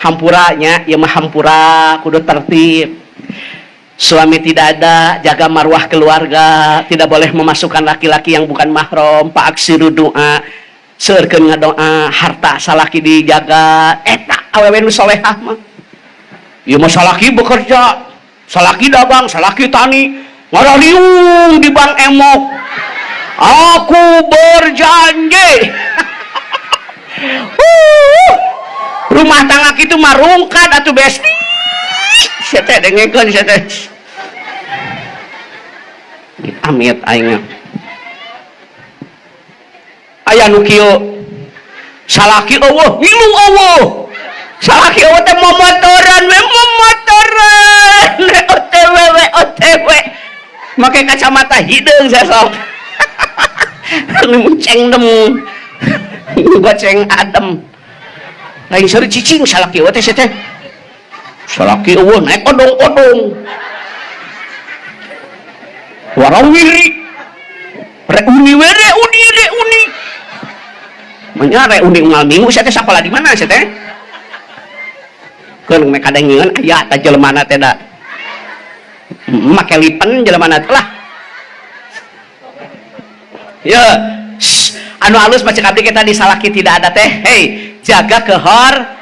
[SPEAKER 1] hampuranya ya mah hampura, kudu tertib. Suami tidak ada, jaga marwah keluarga, tidak boleh memasukkan laki-laki yang bukan mahram. Pak, aksiru doa, seueurkeun ngadoa, harta salaki dijaga. Eta awewe nu solehah mah. Ieu mah salaki bekerja, salaki dagang, salaki tani, ngarariung di bank emok, "Aku berjanji." Rumah tangga kitu mah rungkad atuh, besti. Sia teh dengekeun sia teh. Amit aing. Aya nu kieu, salaki eueuh, ngilu eueuh. Salaki eueuh teh momotoran we, momotoran OTW we, OTW make kacamata hideung. Saya sok ceng dem goceng adem, lain seuri cicing. Salaki eueuh teh, sia teh salaki eueuh naik odong-odong warawiri, reuni we, reuni, reuni. Manya reuni unggal minggu. Sia teh sakola di mana sia teh? Keun meh kadengeun aya ta jelemana teh, da make lipen jelemana teh lah. Ya, shh, anu halus baca abdi kita di salaki tidak ada teh, hey, jaga kehor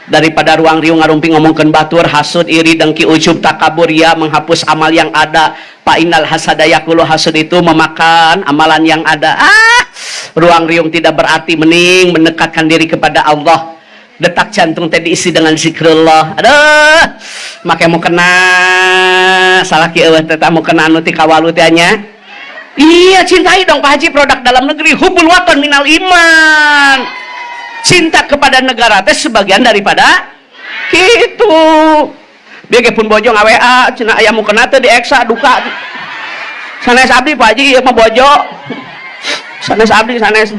[SPEAKER 1] daripada ruang riung ngarumping ngomongkeun batur. Hasud, iri, dengki, ujub, takabur, ya menghapus amal yang ada. Fa innal hasada yakulu, hasud itu memakan amalan yang ada. Ah, ruang riung tidak berarti, mending mendekatkan diri kepada Allah. Detak jantung teh diisi dengan zikrullah. Aduh, make mau kena salaki eueuh teh, mau kena anu ti kawalu teh nya. Iya, cintai dong, Pak Haji, produk dalam negeri. Hubbul wathon minal iman. Cinta kepada negara teh sebagian daripada gitu. Biar pun bojo nga-WA cenah, aya mukena teh di eksa duka. Sanes abdi, Pak Haji, ieu mah bojo. Sanes abdi, sanes.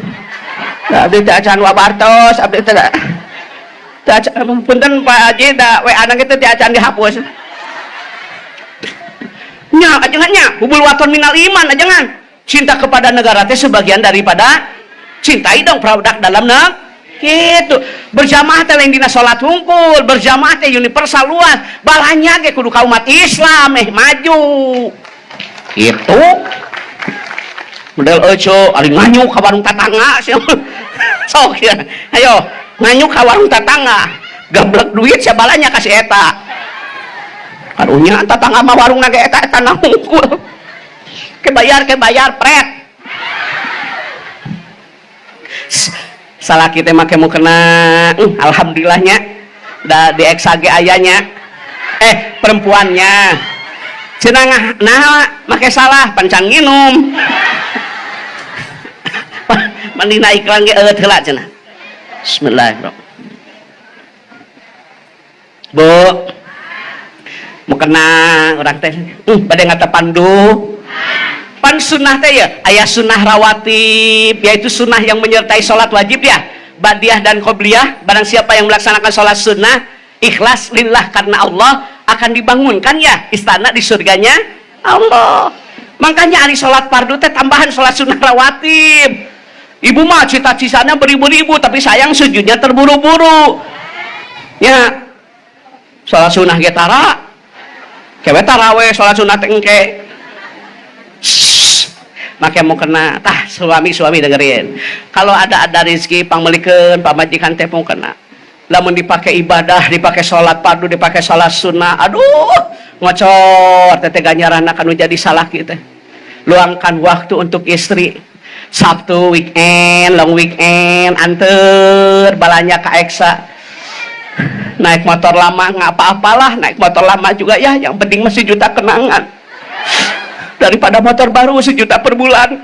[SPEAKER 1] Abdi teh acan wabartos, abdi teh teu acan. Punten, Pak Haji, da WA na kitu teh acan dihapus. Nya, ajengan nya, hubbul wathon minal iman ajengan. Cinta kepada negara teh sebagian daripada, cintai dong produk dalam negeri. Gitu. Berjamaah teh lain dina salat hungkul, berjamaah teh universal luas. Balanya ge kudu ka umat Islam maju. Gitu. Model ojo ari nganyuk ka warung tatangga sia. Sok ya. Ayo, nganyuk ka warung tatangga. Gablek duit sia balanya ka si eta. Karunya tatangga mah warungna ge eta eta hungkul. Ke bayar pret. Salah kita make mau kena alhamdulillahnya da di XAG ayahnya perempuannya cenah nah make salah pancan nginum mending iklan ge eueuh heula cenah. Bismillahirrahmanirrahim. Bu mau kena urang teh bade ngatepan du pan sunnah teh ya aya sunnah rawatib, yaitu sunnah yang menyertai sholat wajib ya, ba'diyah dan qobliyah. Barang siapa yang melaksanakan sholat sunnah ikhlas lillah karena Allah, akan dibangunkan ya istana di surganya Allah. Makanya ari sholat fardu teh tambahan sholat sunnah rawatib. Ibu mah cita-citanya beribu-ribu, tapi sayang sujudnya terburu-buru ya. Sholat sunnah ge tara kewe taraweh, sholat sunnah teh engke. Make mau kena tah suami-suami dengerin, kalau ada rezeki pangmelikeun pamajikan teh mau kena, lamun dipakai ibadah, dipakai sholat fardu, dipakai sholat sunnah, aduh ngocor teteh ganjaranna kanu jadi salah kita. Luangkan waktu untuk istri. Sabtu weekend, long weekend, anter balanya ka Eksa. Naik motor lama nggak apa-apalah, naik motor lama juga ya, yang penting masih juta kenangan daripada motor baru sejuta per bulan.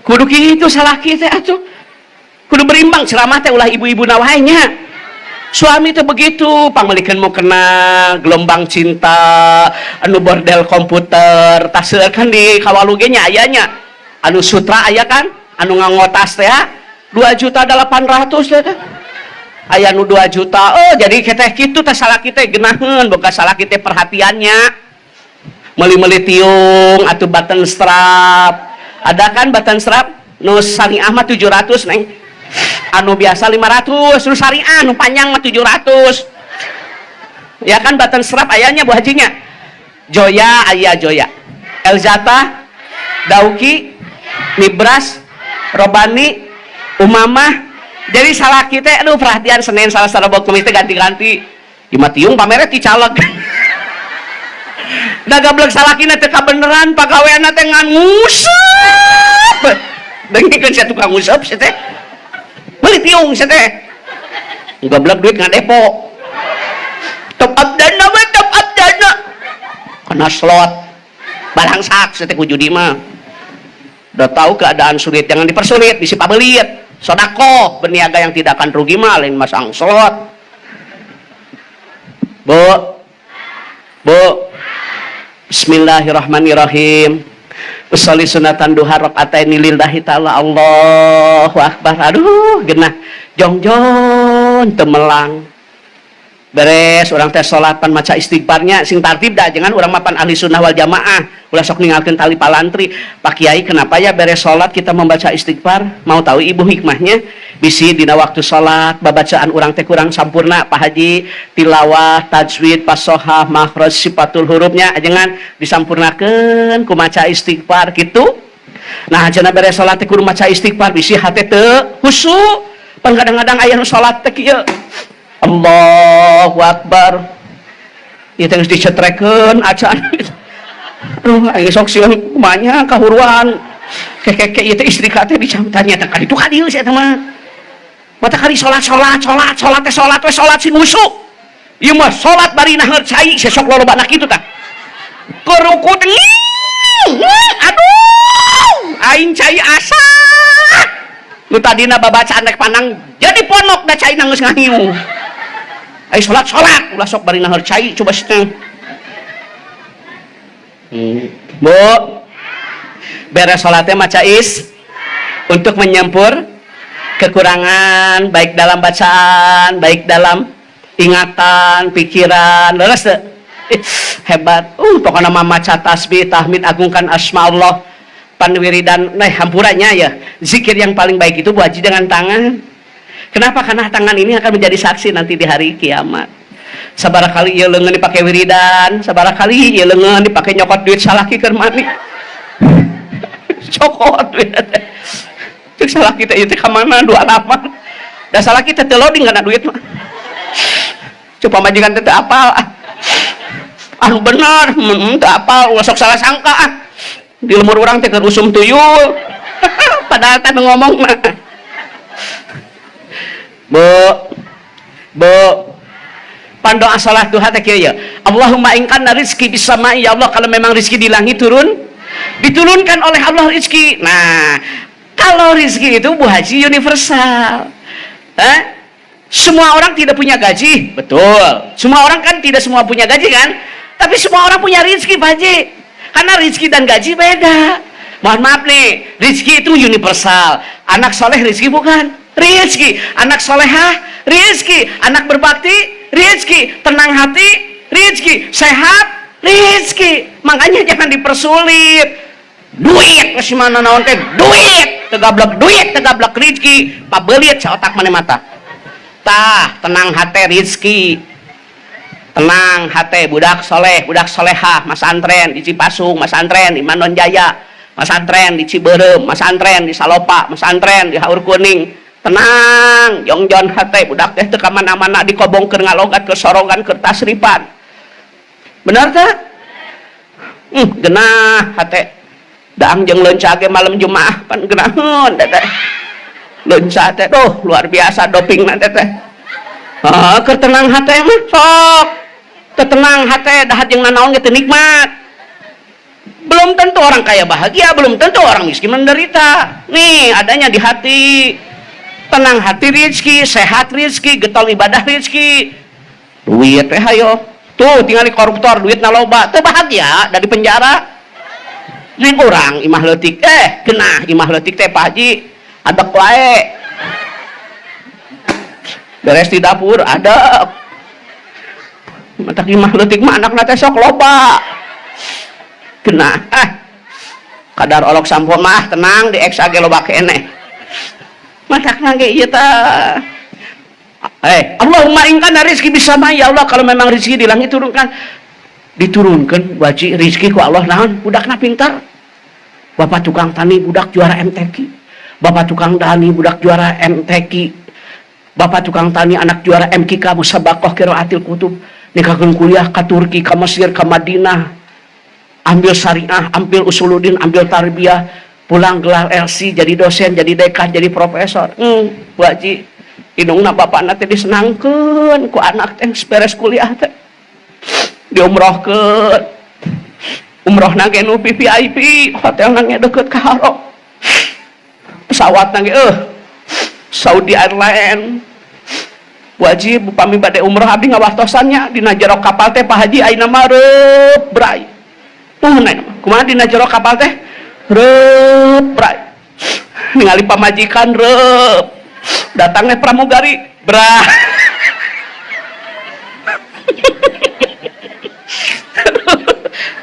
[SPEAKER 1] Kudu kitu salah kita atuh, kudu berimbang. Ceramah teh ulah ibu-ibu nawainya, suami teh begitu pangmelikeun mau kena gelombang cinta anu bordel komputer tas kan di kawalu ge nya ayanya anu sutra aya kan anu nganggo tas teh 2.800.000 teh aya nu 2 juta. Oh, jadi kita kitu teh salah kita genaheun boga salah kita perhatiannya meuli-meuli tiung atau button strap. Ada kan button strap nu syariah mah 700, neng, anu biasa 500, nu syariah nu panjang mah 700 ya kan. Button strap ayahnya bu hajinya Joya aya, Joya, Elzata, Dauki, Nibras, Robani, Umamah. Jadi salah kita aduh perhatian Senin, Selasa, Rabu, Kamis ganti-ganti. Ima tiung pamernya ti caleg. Da gablek salakina teh kabeneran pagaweanna teh ngan nguseup. Dengikeun sia tukang nguseup sia teh. Meuli tiung sia teh. Gablek duit ngadepo. Top up dana we, top up dana. Kana slot. Balangsak sia teh ku judi mah. Udah tahu keadaan sulit jangan dipersulit, bisi pabelit. Sodako berniaga yang tidak akan rugi mah lain masang slot. Bu, bu, bismillahirrahmanirrahim. Usolli sunatan duha rakaataini lillahi ta'ala. Allahu akbar. Aduh, genah jongjon temelang. Beres urang teh salat pan maca istighfarnya sing tartib dah, jangan urang mapan ahli sunnah wal jamaah ulah sok ninggalkeun tali palantri. Pak Kiai, kenapa ya beres salat kita membaca istighfar? Mau tahu ibu hikmahnya? Bisi dina waktu salat babacaan urang teh kurang sampurna, Pak Haji, tilawah, tajwid, fasohah, makhraj, sifatul hurufnya jangan disampurnakeun ku maca istighfar gitu. Nah, cenah beres salat teh kudu maca istighfar bisi hate teu khusyuk. Pan kadang-kadang aya nu salat teh kieu, Allahu Akbar. Ieu teh geus dicetrekeun acan. Aduh, aing sok sieun kumanya kahuruan. Kekeke ieu teh istri ka teh dicamtanya teh kaditu ka dieu sia teh mah. Mata kali salat salat salat salat teh salat we salat sing khusyuk. Ieu mah salat bari naheur cai sia sok lolobana kitu tah. Keruku teh aduh, aing cai asa. Nu tadina babacaan rek panang jadi ponok da cai geus ngahiu. Ayo sholat sholat ulah sok bari naheur cai coba sih. Bu, beres sholatnya maca is untuk menyempur kekurangan baik dalam bacaan, baik dalam ingatan, pikiran. Leres teu? Hebat. Pokoknya mah maca tasbih, tahmid, agungkan asma Allah. Pan wiridan, nah hampurannya ya, zikir yang paling baik itu Bu Haji dengan tangan. Kenapa? Karena tangan ini akan menjadi saksi nanti di hari kiamat. Sabaraha kali ieu leungeun dipake wiridan, sabaraha kali ieu leungeun dipake nyokot duit salaki keur mani. Cokot duit teh. Cek salaki teh, ieu teh ka mana 28. Da salaki teh teu loading kana duit mah. Coba majikan teh teu apal ah. Anu bener, teu apal, ulah sok salah sangka ah. Di lemur urang teh keur usum tuyul. Padahal teh ngomong mah. Bu, Bu, pan doa salat duha teh kieu ya. Allahumma in kana rizki fis samai, ya Allah, kalau memang rizki di langit turun, diturunkan oleh Allah rizki. Nah, kalau rizki itu, Bu Haji, universal. Hah? Semua orang tidak punya gaji, betul. Semua orang kan tidak semua punya gaji kan? Tapi semua orang punya rizki, Pak Haji. Karena rizki dan gaji beda. Mohon maaf nih, rizki itu universal. Anak soleh rizki bukan? Rizki. Anak solehah, rizki. Anak berbakti, rizki. Tenang hati, rizki. Sehat, rizki. Makanya jangan dipersulit. Duit, kasih mana naon teh duit, tegablek duit, tegablek rizki, pabelit otak mana mata. Tah, tenang hati rizki. Tenang hati budak soleh, budak solehah, masantren di Cipasung, masantren di Manonjaya, masantren di Cibeureum, masantren di Salopa, masantren di Haur Kuning. Tenang, jongjon hati budak teh teu ka mana-mana, di kobong keur ngalogat, keur sorogan, keur tasrifan. Benar tak? Genah hate. Daang jeung leunca ge malam Jumaah pan genaheun teh teh. Leunca teh duh luar biasa doping teh teh. Ah, keur tenang hate mah sok. Teu tenang hate dahar jeung nanaon ge teu nikmat. Belum tentu orang kaya bahagia, belum tentu orang miskin menderita. Nih, adanya di hati. Tenang hati rizki, sehat rizki, getol ibadah rizki. Duit teh hayo. Tuh tinggal di koruptor duit loba, teu bahagia dari penjara. Lain orang imah leutik kena imah leutik teh, Pak Haji, adek wae. Beres di dapur adek. Matak imah leutik mah anakna teh sok loba. Kena ah. Kadar olok sampo mah tenang di XAG loba keneh. Matakna ge ieu tah. Allahumma in kana rizki fis sama, ya Allah, kalau memang rizki di langit turunkan, diturunkan wajib rizki ku Allah. Naon budakna pintar, bapak tukang tani budak juara MTQ, bapak tukang tani budak juara MTQ, bapak tukang tani anak juara MKK, musabakoh qiraatil kutub, nikahkeun kuliah ka Turki, ka Mesir, ka Madinah, ambil syariah, ambil usuluddin, ambil tarbiyah, pulang gelar LC, jadi dosen, jadi dekan, jadi profesor. Wajib indungna bapakna teh disenangkeun ku anak teh beres kuliah teh diumrohkeun, umrohna ge nu VVIP, hotelna ge deket ka Haram, pesawatna ge Saudi Airlines. Wajib upami bade umroh abdi ngawartosannya dina jero kapal teh, Pak Haji, ayeuna mah reup bray. Nuhun ayeuna mah kumaha dina jero kapal teh reup bray, ningali pamajikan reup, datangnya pramugari bray.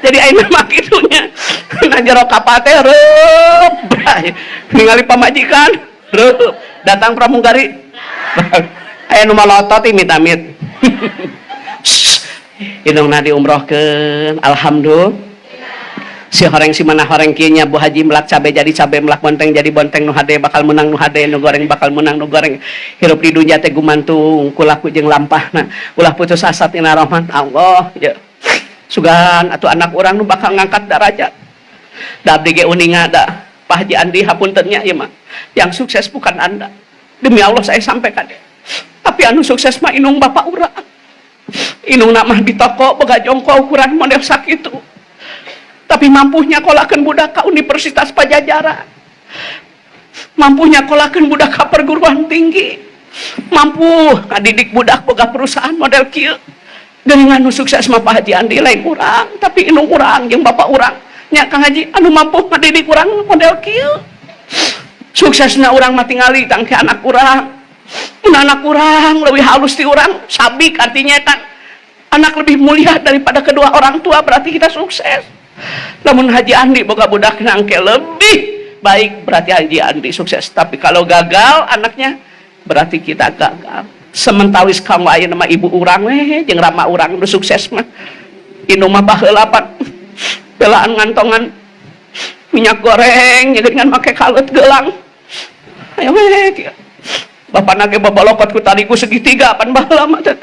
[SPEAKER 1] Jadi ayeuna mah kitu nya, na jero kapal teh reup bray, ningali pamajikan reup, datang pramugari aya nu malotot imit-amit. Indungna diumrohkeun, alhamdulillah. Si horeng si mana horeng kieu nya, Bu Haji, melak cabe jadi cabe, melak bonteng jadi bonteng, nu hade bakal menang nu hade, nu goreng bakal menang nu goreng. Hirup di dunya teh gumantung ku laku jeung lampahna, ulah putus asa tina rahmat Allah ya. Sugan atuh anak urang nu bakal ngangkat darajat da abdi ge uninga da Pak Haji Andi, hapunten nya ieu mah, yang sukses bukan Anda, demi Allah saya sampaikan, tapi anu sukses mah indung bapak urang. Indungna mah di toko boga jongko ukuran model sakitu, tapi mampu nyakolakeun budak ka Universitas Pajajaran, mampu nyakolakeun budak ka perguruan tinggi, mampu ngadidik budak boga perusahaan model kieu. Geuningan nu sukses mah, Pak Haji Andi, lain urang, tapi indung urang jeung bapak urang nya, Kang Haji, anu mampu ngadidik urang model kieu. Suksesna urang mah tingali tangke anak urang. Mun anak urang leuwih halus ti urang, sabik artinya kan anak lebih mulia daripada kedua orang tua, berarti kita sukses. Lamun Haji Andi boga budak nangke lebih baik, berarti Haji Andi sukses. Tapi kalau gagal anaknya, berarti kita gagal. Sementawis kamu aya nama ibu urang weh jeung rama urang nu sukses mah. Indung mah baheula pan belaan ngantongan minyak goreng jadi dengan make kalet gelang. Ayo weh, bapak nage babalokot ku taliku segitiga pan baheula mah teh.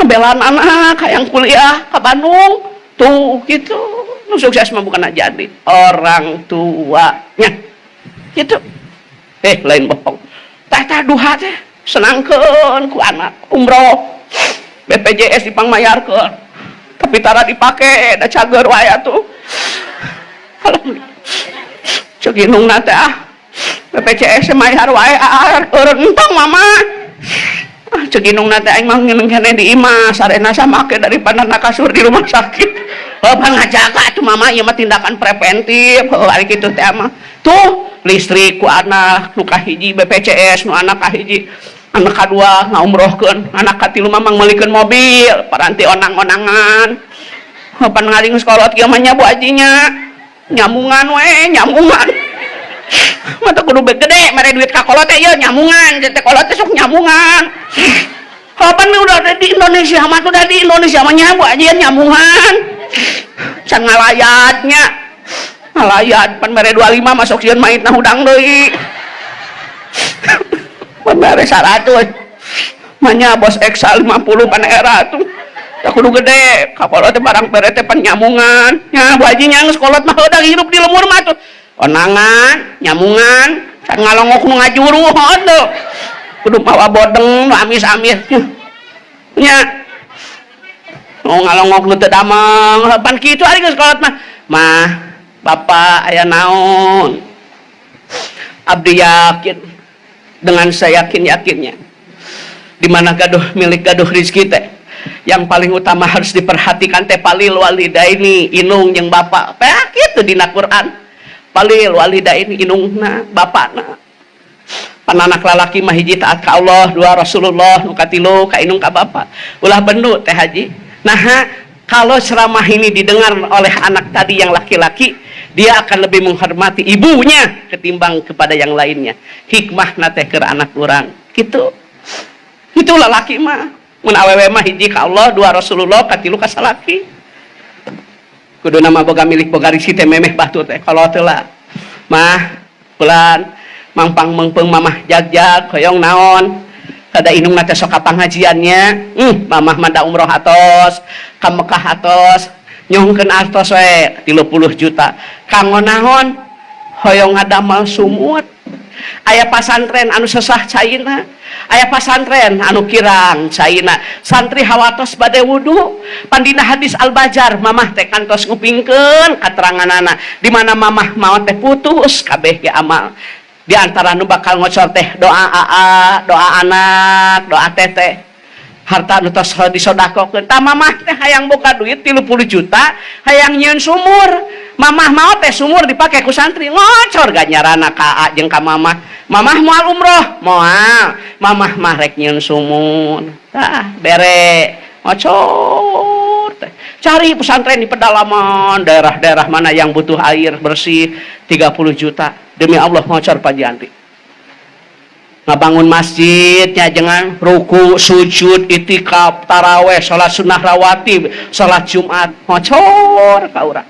[SPEAKER 1] Belaan anak hayang kuliah ke Bandung tuh gitu. Nu sukses mah bukan jadi orang tuanya gitu. Lain bohong. Tah tah duha teh senangkeun ku anak umroh, BPJS dipangmayarkeun, tapi tara dipake da cager wae atuh. Alhamdulillah, ceuk indungna teh, ah, BPJS mayar wae, ah, eureun entong mama. Ah, ceuk indungna teh, aing mah ngineng keneh di imah sarena sama make daripada na kasur di rumah sakit. Oh, pan ngajaga atuh mama, ieu mah tindakan preventif. Oh, ari kitu teh mah tuh listrik ku anak nu kahiji, BPJS nu anak kahiji, anak kadua ngaumrohkeun, anak katilu mah mangmeulikeun mobil paranti onang-onangan. Pan ngaring sekolot kieu mah nya, Bu Hajinya, nyamungan we, nyamungan mata kudu gede mere duit ka kolot teh ieu nyamungan teh, kolot teh sok nyamungan. Kapan udah ada di Indonesia mah, udah di Indonesia mah nya, Bu Haji, nyamungan can ngalayatnya ngalayat pan mere 25 masuk sieun maitna hudang deui. Pan mere 100 manya bos Exa 50 pan era tuh tak kudu gede ka kolot teh barang bere teh pan nyamungan nya, Bu Haji nya. Geus kolot mah udah hirup di lemur mah tuh onangan nyamungan can ngalongok nu ngajuru tuh kudu mawa bodeng nu amis-amis nya. Oh, ngalongok nu teu damang pan kitu ari geus kolot mah. Mah, bapak aya naon? Abdi yakin dengan saya yakin-yakinnya di mana gaduh milik, gaduh rizki teh yang paling utama harus diperhatikan teh falil walidaini, inung jeung bapak. Peh kitu dina Quran, falil walidaini, inungna bapakna. Pan anak lalaki mah hiji taat ka Allah, dua Rasulullah, nu katilu ka inung ka bapak. Ulah bendu teh haji. Nah, kalau ceramah ini didengar oleh anak tadi yang laki-laki, dia akan lebih menghormati ibunya ketimbang kepada yang lainnya. Hikmah teh keur anak urang gitu. Itu lalaki mah. Mun awewe mah hiji ka Allah, dua Rasulullah, katilu ka salaki. Kudu nama boga milik, boga risi teh memeh batur teh kalau teu lah mah bulan mangpang mengpeng mamah jag-jag hoyong naon kada indung teh sok ka pangajiannya. Mamah mah da umroh atos, ka Mekah atos, nyongkeun artos we 30 juta kanggo naon? Hoyong ngadamal sumur, aya pasantren anu sesah caina, aya pasantren anu kirang caina, santri hawatos bade wudu. Pandina hadis al-bajar mamah teh kantos ngupingkeun kateranganana di mana mamah maot teh putus kabeh ge amal. Di antara nu bakal ngocor teh doa aa, doa anak, doa teteh, harta nu tos disodakokeun. Tah, mamah teh hayang boga duit 30 juta, hayang nyieun sumur, mamah maot teh sumur dipake ku santri, ngocor ganjarana ka aa jeung ka mamah. Mamah moal umroh moal, mamah mah rek nyieun sumur. Tah, bere ngocor teh. Cari pesantren di pedalaman, daerah-daerah mana yang butuh air bersih, 30 juta. Demi Allah ngocor, Pak Janti. Ngabangun masjidnya jangan ruku, sujud, itikaf, taraweh, sholat sunnah rawatib, sholat Jumat, ngocor ka urang.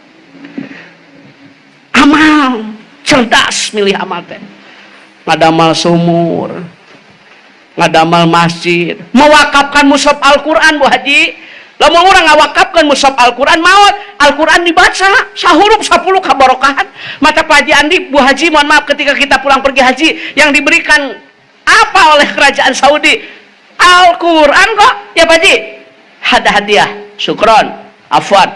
[SPEAKER 1] Amal cerdas, milih amal teh ngadamal sumur, ngadamal masjid, mewakafkan mushaf Al-Quran. Bu Haji, lamun urang ngawakafkan mushaf Al-Quran, maot Al-Quran dibaca sahurup 10 kabarokahan mata. Pak Haji Andi, Bu Haji, mohon maaf, ketika kita pulang pergi haji yang diberikan apa oleh kerajaan Saudi? Al-Quran kok ya, Pak Haji. Ada hadiah, syukron, afwan.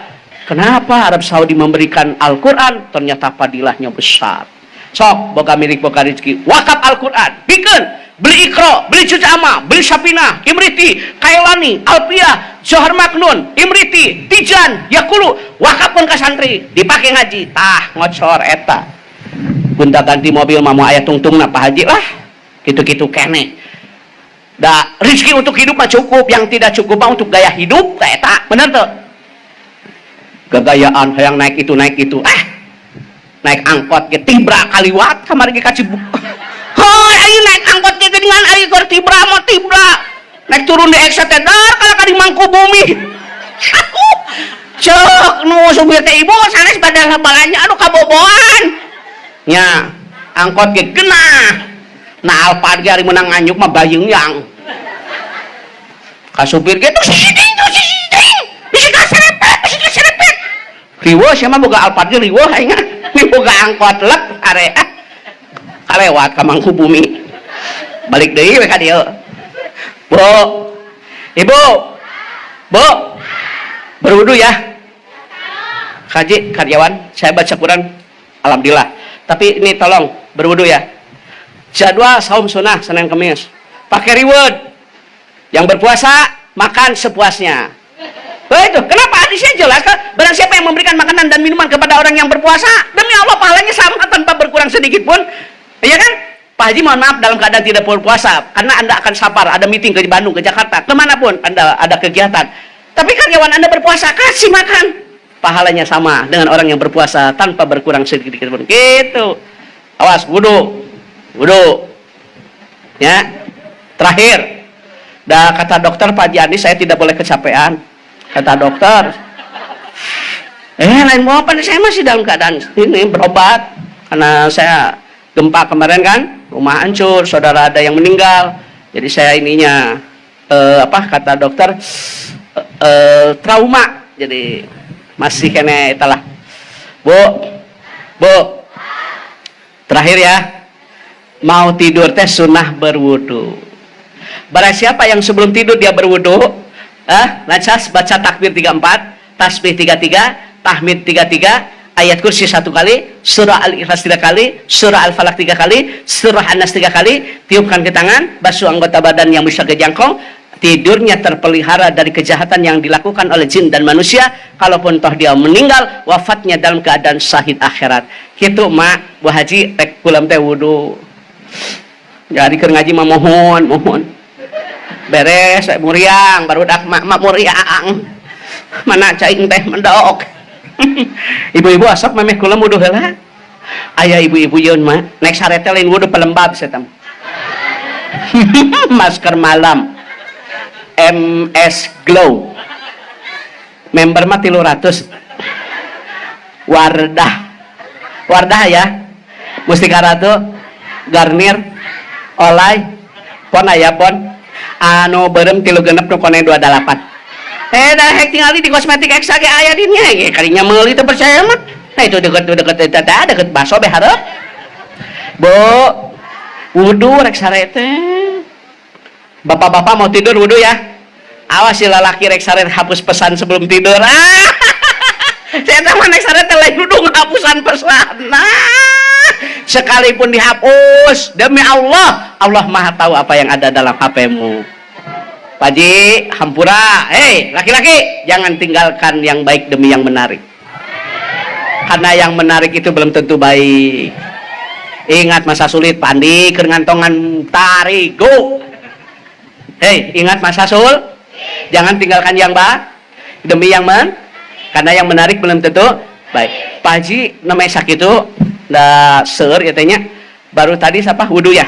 [SPEAKER 1] Kenapa Arab Saudi memberikan Al-Quran? Ternyata fadilahnya besar. Sok boga milik, boga rezeki, wakaf Al-Quran, bikin beli Iqra, beli Juz Amma, beli Sapina, Imriti, Kailani, Alfiah, Johar Maknun, Imriti, Tijan, Yakulu, wakafkeun ka santri, dipakai ngaji. Tah, ngocor eta. Gonta ganti mobil mah moal aya tungtungna, Pak Haji lah. Gitu-gitu kene. Da rezeki untuk hidup mah cukup, yang tidak cukup mah untuk gaya hidup eta. Bener tuh? Gagayaan hayang naik itu, naik itu. Ah, naik angkot ge tibra kaliwat kamari ge ka Cibuk. Hoi, ayo naik angkot ge geuningan, ayo keur tibra mah tibra. Naik turun di Eksa teh dar kalah ka di Mangkubumi. Cek nu supir teh, "Ibu sanes bade balanja?" Aduh, kaboboan. Nya, angkot ge genah. Nah, Alphard ge ari meunang nganjuk mah bayeng yang. Ka supir ge tuh sisiding tuh sisiding. Bisi kaserepet, bisi kaserepet. Riweuh sia mah boga Alphard ge riweuh aing. Ini boga angkot lep are ah. Kalewat ka Mangkubumi. Balik deui we ka dieu. Bu. Ibu. Bu. Berwudu ya. Kaji karyawan, saya baca Quran alhamdulillah. Tapi ini tolong berwudu ya. Jadwal saum sunnah Senin Kemis. Pakai reward. Yang berpuasa makan sepuasnya. Oh itu, kenapa hadisnya jelas kan? Barang siapa yang memberikan makanan dan minuman kepada orang yang berpuasa, demi Allah pahalanya sama tanpa berkurang sedikit pun. Iya kan? Pak Haji, mohon maaf dalam keadaan tidak berpuasa, karena Anda akan safar, ada meeting ke Bandung, ke Jakarta, kemanapun Anda ada kegiatan. Tapi karyawan Anda berpuasa, kasih makan. Pahalanya sama dengan orang yang berpuasa tanpa berkurang sedikit pun. Gitu. Awas, wudu. Wudu. Ya. Terakhir, dah kata dokter, Pak Haji Andi, saya tidak boleh kecapean. Kata dokter. Lain mau apa nih, saya masih dalam keadaan ini berobat karena saya gempa kemarin kan, rumah hancur, saudara ada yang meninggal. Jadi saya ininya apa kata dokter trauma. Jadi masih kena itulah. Bu, Bu. Terakhir ya. Mau tidur teh sunnah berwudu. Barang siapa yang sebelum tidur dia berwudu, ah, lantas baca takbir 34, tasbih 33, tahmid 33, ayat kursi satu kali, surah Al-Ikhlas tiga kali, surah Al-Falaq tiga kali, surah An-Nas tiga kali, tiupkan ke tangan, basuh anggota badan yang bisa kejangkau, tidurnya terpelihara dari kejahatan yang dilakukan oleh jin dan manusia. Kalaupun toh dia meninggal, wafatnya dalam keadaan syahid akhirat. Gitu, Mak. Bu Haji, rek pulang teh wudu. Jadi keur ngaji mah mohon, mohon. Beres, muriang, barudak mak mak muriang. Mana cai teh mendok. Ibu-ibu asap memeh kula wudu heula. Aya ibu-ibu yeun mah, naik sare teh lain wudu, pelembab setam. Masker malam. MS Glow. Member mah 300. Wardah. Wardah ya. Mustika Ratu, Garnier, Olay, Pon aya Pon. Anu beureum 36, nu koneng 28. Dah hek tingali di kosmetik X ge aya di nya ge kalinya meuli teu percaya mah. Nah, itu deket deket eta deket baso be hareup. Bu, wudu rek sare teh. Bapak-bapak mau tidur wudu ya. Awas si lalaki rek sare hapus pesan sebelum tidur. Ah. Saya tahu rek sare teh lain wudu, ngapusan pesan. Nah, sekalipun dihapus, demi Allah, Allah Maha tahu apa yang ada dalam HP-mu. Pak Haji, hampura. Hei, laki-laki, jangan tinggalkan yang baik demi yang menarik. Karena yang menarik itu belum tentu baik. Ingat masa sulit, Pandi, keur ngantongan tarigu. Hei, ingat masa sul? Jangan tinggalkan yang baik demi yang men, karena yang menarik belum tentu baik. Pak Haji, namanya sakit itu, dah seur ya tehnya. Baru tadi siapa? Wudu ya?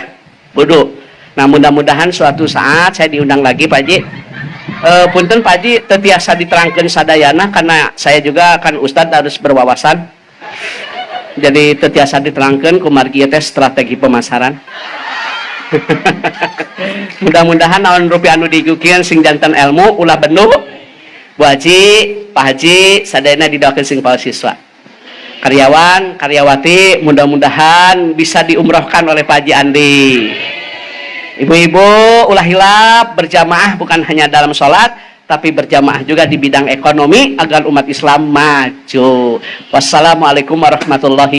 [SPEAKER 1] Wudu. Nah, mudah-mudahan suatu saat saya diundang lagi, Pak Haji. Punten Pak Haji, teu tiasa diterangkan sadayana karena saya juga kan ustadz harus berwawasan. Jadi teu tiasa diterangkan kumargi teh strategi pemasaran. Mudah-mudahan naon rupiah anu diikukian sing janten ilmu, ulah bendu. Bu Haji, Pak Haji, sadayana didoakeun sing paos siswa. Karyawan, karyawati mudah-mudahan bisa diumrohkan oleh Pak Haji Andi. Ibu-ibu ulah hilap berjamaah, bukan hanya dalam sholat, tapi berjamaah juga di bidang ekonomi agar umat Islam maju. Wassalamualaikum warahmatullahi.